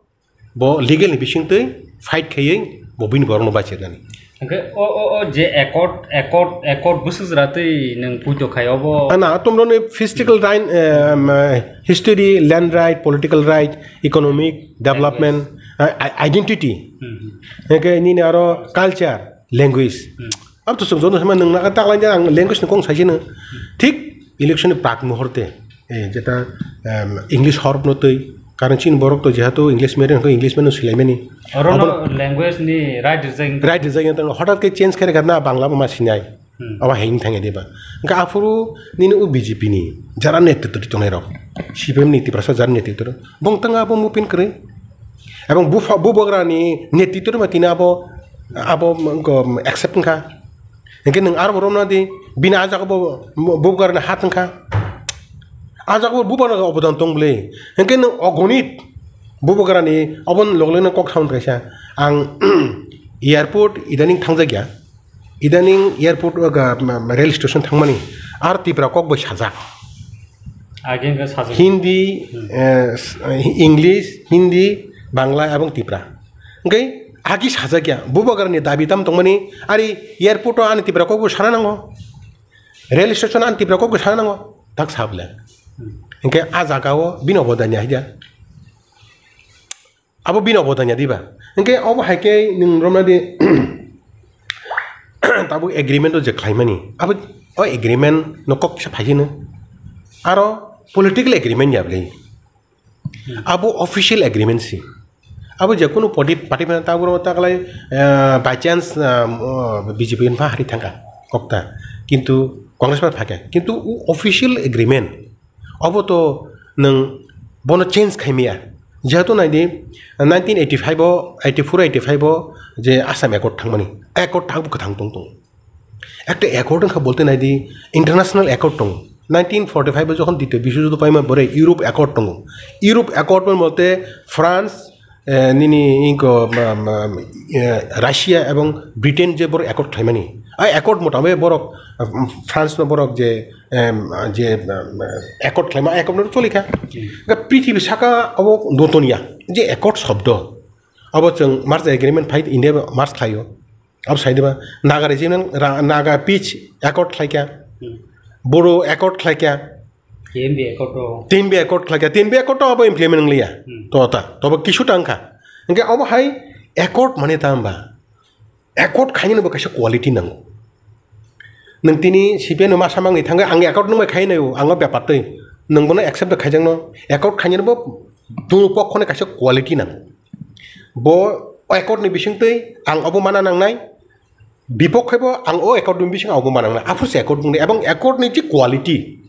Bo legal ni bisingtwi fight khaiwi bo bini borokno bachirnani. Hwnkhe o, o, o je accord, accord, accord bwswk jora twi nwng puito khai obo? Ana, tomroni physical right, em, history, land right, political right, economic, development, i-, i-, identity. Hmm, hmm. Hwnkhe nini aro culture, language. Hmm. Abo to chwng joto sama nwng naka taklainai ang language ni kok saisino. Thik election ni prak muhurte. Eh, jeta, em, English horp no twi, karon chini borok to jehetu English medium khe English medium swilaimani. Orono abo language ni right rijak wngkha. Right rijak wngkha, hotat khe change khe rwkha na Bangla bo ma sinai. Hmm. Abo hai wng thangya diba. Hwnkhe aphuru nini o B J P ni jara netritw tongnai rok, C P M ni Tiprasa jara netritw rok, bong tanga abo mupin kwrwi. Ebong bupha-, bubagra ni netritw rwma tini abo, abo, um, accept wngkha. Hwnkhe nwng aro bo romna di, bini ah jaga bo, bo, bubagra ni ha tongkha. Ah jaga bo bubagra ni obodan tong bwle. Hwnkhe nwng ogonit bubagra ni obo ni loge loge no kok sound kaisa. Ang airport idaning thangjakya. Idaning airport o ga, ma, ma, rail station thangmani. Ar Tipra kok bai sajak. Age wngkha sajak. Hindi, Hmm. eh, s-, English, Hindi, Bangla ebong Tipra. Hwnkhe agi sajakya, bubagrani dabi tam tongmani, ari airport o ani Tipra kokbo sana nango, rail station o ani Tipra kokbo sana nango, tak sabla. Hmm. Hwnkhe a jaga o bini obodan ya haida. Abo bini obodan ya diba. Hwnkhe obo hai khe nwng romna di tabuk agreement o je khlaimani, abo o agreement no kok kisa phaisino. Aro political agreement ya bwle. Hmm. Abo official agreement si. Abo je kunu party, party phano ta abo ta kalai, eh, by chance, ah, oh, B J P ni pha hari thangkha kokta. Kintu Congress pha thangkha. Kintu o official agreement obo to nwng bono change khaimaya. Jehetu naidi nineteen eighty-five o, eighty-four eighty-five o je Assam Accord thangmani. Accord thangbo kwthang tong tong. Ekta accord wngkha bolte naidi international accord tongo. Nineteen forty-five o jokhon Dityo Biswojuddo paima bore Europe Accord tongo. Europe Accord bolte France, eh, nini inko, ma, ma, eh, Russia ebong Britain je borok accord khlaimani. A accord motabe borok, um, France no borok je, em, je, um, accord khlaima, accord no cholikha. Hmm. Ga prithibi saka obo noton ya je accord shobdo. Abo chwng merge agreement phai India merge khlaio. Abo sai diba, Naga regional, ra-, Naga peace accord khlaikha, Hmm. Bodo accord khlaikha, T N B accord o. T N B accord khlaikha, T N B accord to abo implement wngliya. Hmm. To ta, to bo kisu ta wngkha. Hwnkhe abo hai accord mane ta hwnba? Accord khainani bo kaisa quality nango. Nwng tini C P M ni masa mangni thangwi ang accord nungbai khainai o, ang o bepar twi. Nwng bono accept khaijak no, accord khainani bo dunu pokkhoni kaisa quality nango. Bo accord ni bisingtwi ang obo mana nangnai, bipok khai bo ang o accord ni bising obo mana nangnai. Aphuru se accord bungni, ebong accord ni je quality,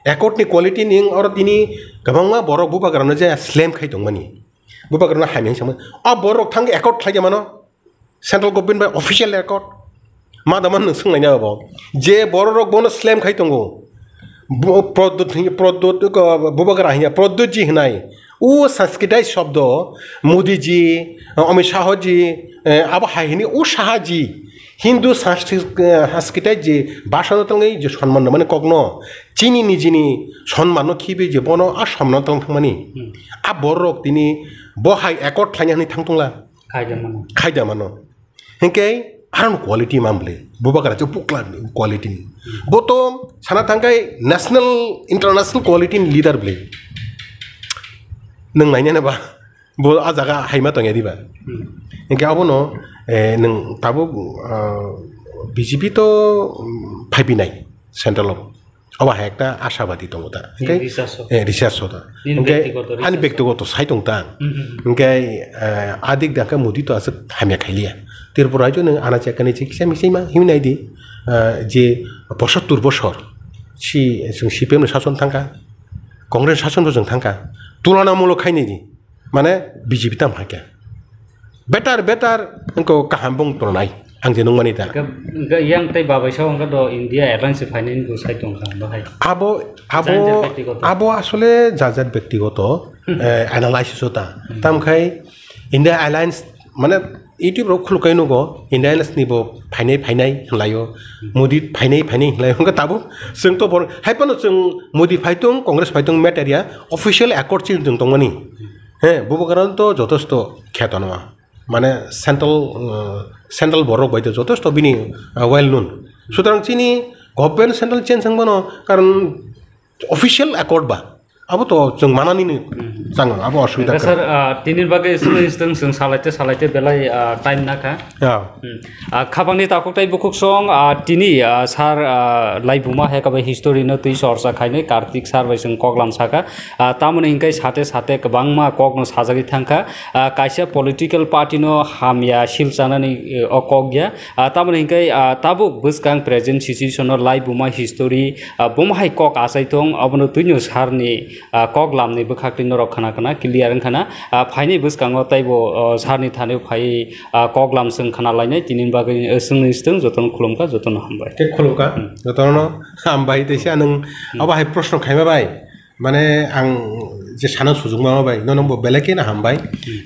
accord ni quality ni oro tini kwbangma borok bubagra no je slem khai tongmani, bubagra no hamya hinwi samani. O borok thangwi accord khlai mano, central government bai official accord. Ma da man nwng swnglaina abo. Je bororok bono slem khai tongo. Bo-, Pradyut hini, Pradyut ko, bubagra hinya, Pradyut ji hinai. O Sanskrit shobdo, Modi ji, Amit Shah ji, eh, abo hai hini, o Shah ji. Hindu Sanskrit, eh, Sanskrit ji, bhasha no tongwi je sonman no mani kokno. Chini nijini sonman no khibi je bono a sonman no tong thangmani. Hmm. A bororok tini bo hai accord khlaina hini thang tongla. Khaida mano. Khaida mano. Hinkhe aron quality ma bwle, bubagra je bukla quality ni. Bo to sana thangkai national, international quality ni leader bwle. Nwng nainani ba, bo a jaga haima tongya diba? Hmm. Hinkhe abono, eh, nwng tabuk, ah, B J P to, um, phaibinai central o. Obo hai ekta ashabadi tongo ta. Ni Hingke, research o. Eh, research o ta. Nini Hingke, bektigoto ani research o. Bektigoto sai tong ta. Hmm, hmm, hmm. Hingke, eh, adik dangke Modi to aswk hamya khailiya. Tripura jo nung ana chekani chikisa misaima himnai di, eh, je posottur bosor si, chwng C P M ni sason thangka, Congress sason bo chwng thangka. Tulonamulok khainai di. Mane B J P tam hakhe. Better, better, wngkha kaham bung tongnai. Ang je nungmani ta. Hingkhe, hingkhe yang tei babai sao hingkhe do India alliance phainani bo sai tongkha, bahai. Abo, abo, Jar jar bektigoto. Abo asole jar jar bektigoto, Hmm. eh, analysis o ta. Hmm. Tamkhai India alliance, mane YouTube rok khulukai nugo, India alliance ni bo phainai, phainai hinlaio, Hmm. Modi phainai, phainai hinlaio. Hingkhe tabuk chwng to bor-, hai phano chwng Modi phaitung, Congress phaitung matter ya, official accord chini chwng tongmani. He, bubagrano to jotosto kheto nw. mane central, uh, central borok bai to jotosto bini, uh, well known. Sutrang chini government central change wng mano, karon official accord ba, abo to chwng manani ni chango, abo osubida Sir, kwrwi. Ah, tini bagwi chwng, chwng, chwng salaite, salaite belai, ah, time nakha. Ya. Hmm. Ah, khapangni takhuk tei bukhuk song, ah, tini, ah, sir, ah, Laibuma hai khe bai history no twi chorcha khainai Kartik sir bai chwng koklam saka. Ah, tamoni hinkhe sate sate kwbangma kokno sajagwi thangkha. Ah, kaisa political party no hamya sil chanani, eh, o kok ya. Ah, tamoni hinkhe, ah, tabuk bwskang present situation no Laibuma history, ah, bomo hai kok achai tong, abono twino sir ni, ah, koklam ni bwkhak twi norok khana khana clear wngkha na. Ah, phaini bwskango teibo, oh, sir ni thani phai, ah, koklam chwng khana lainai, tini bagwi, eh, chwngni chwng jotono khulumkha, jotono hambai. Tei khulumkha, jotono hambai, teisa nwng abo hai proshno khaima bai, mane ang je sana sujukma bai, nono bo belai kheno hambai,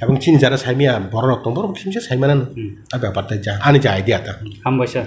abang chini jara saimia borok tong, borok simsa saimana no, a bepar tai ja, ani ja idea ta. Hambai sir.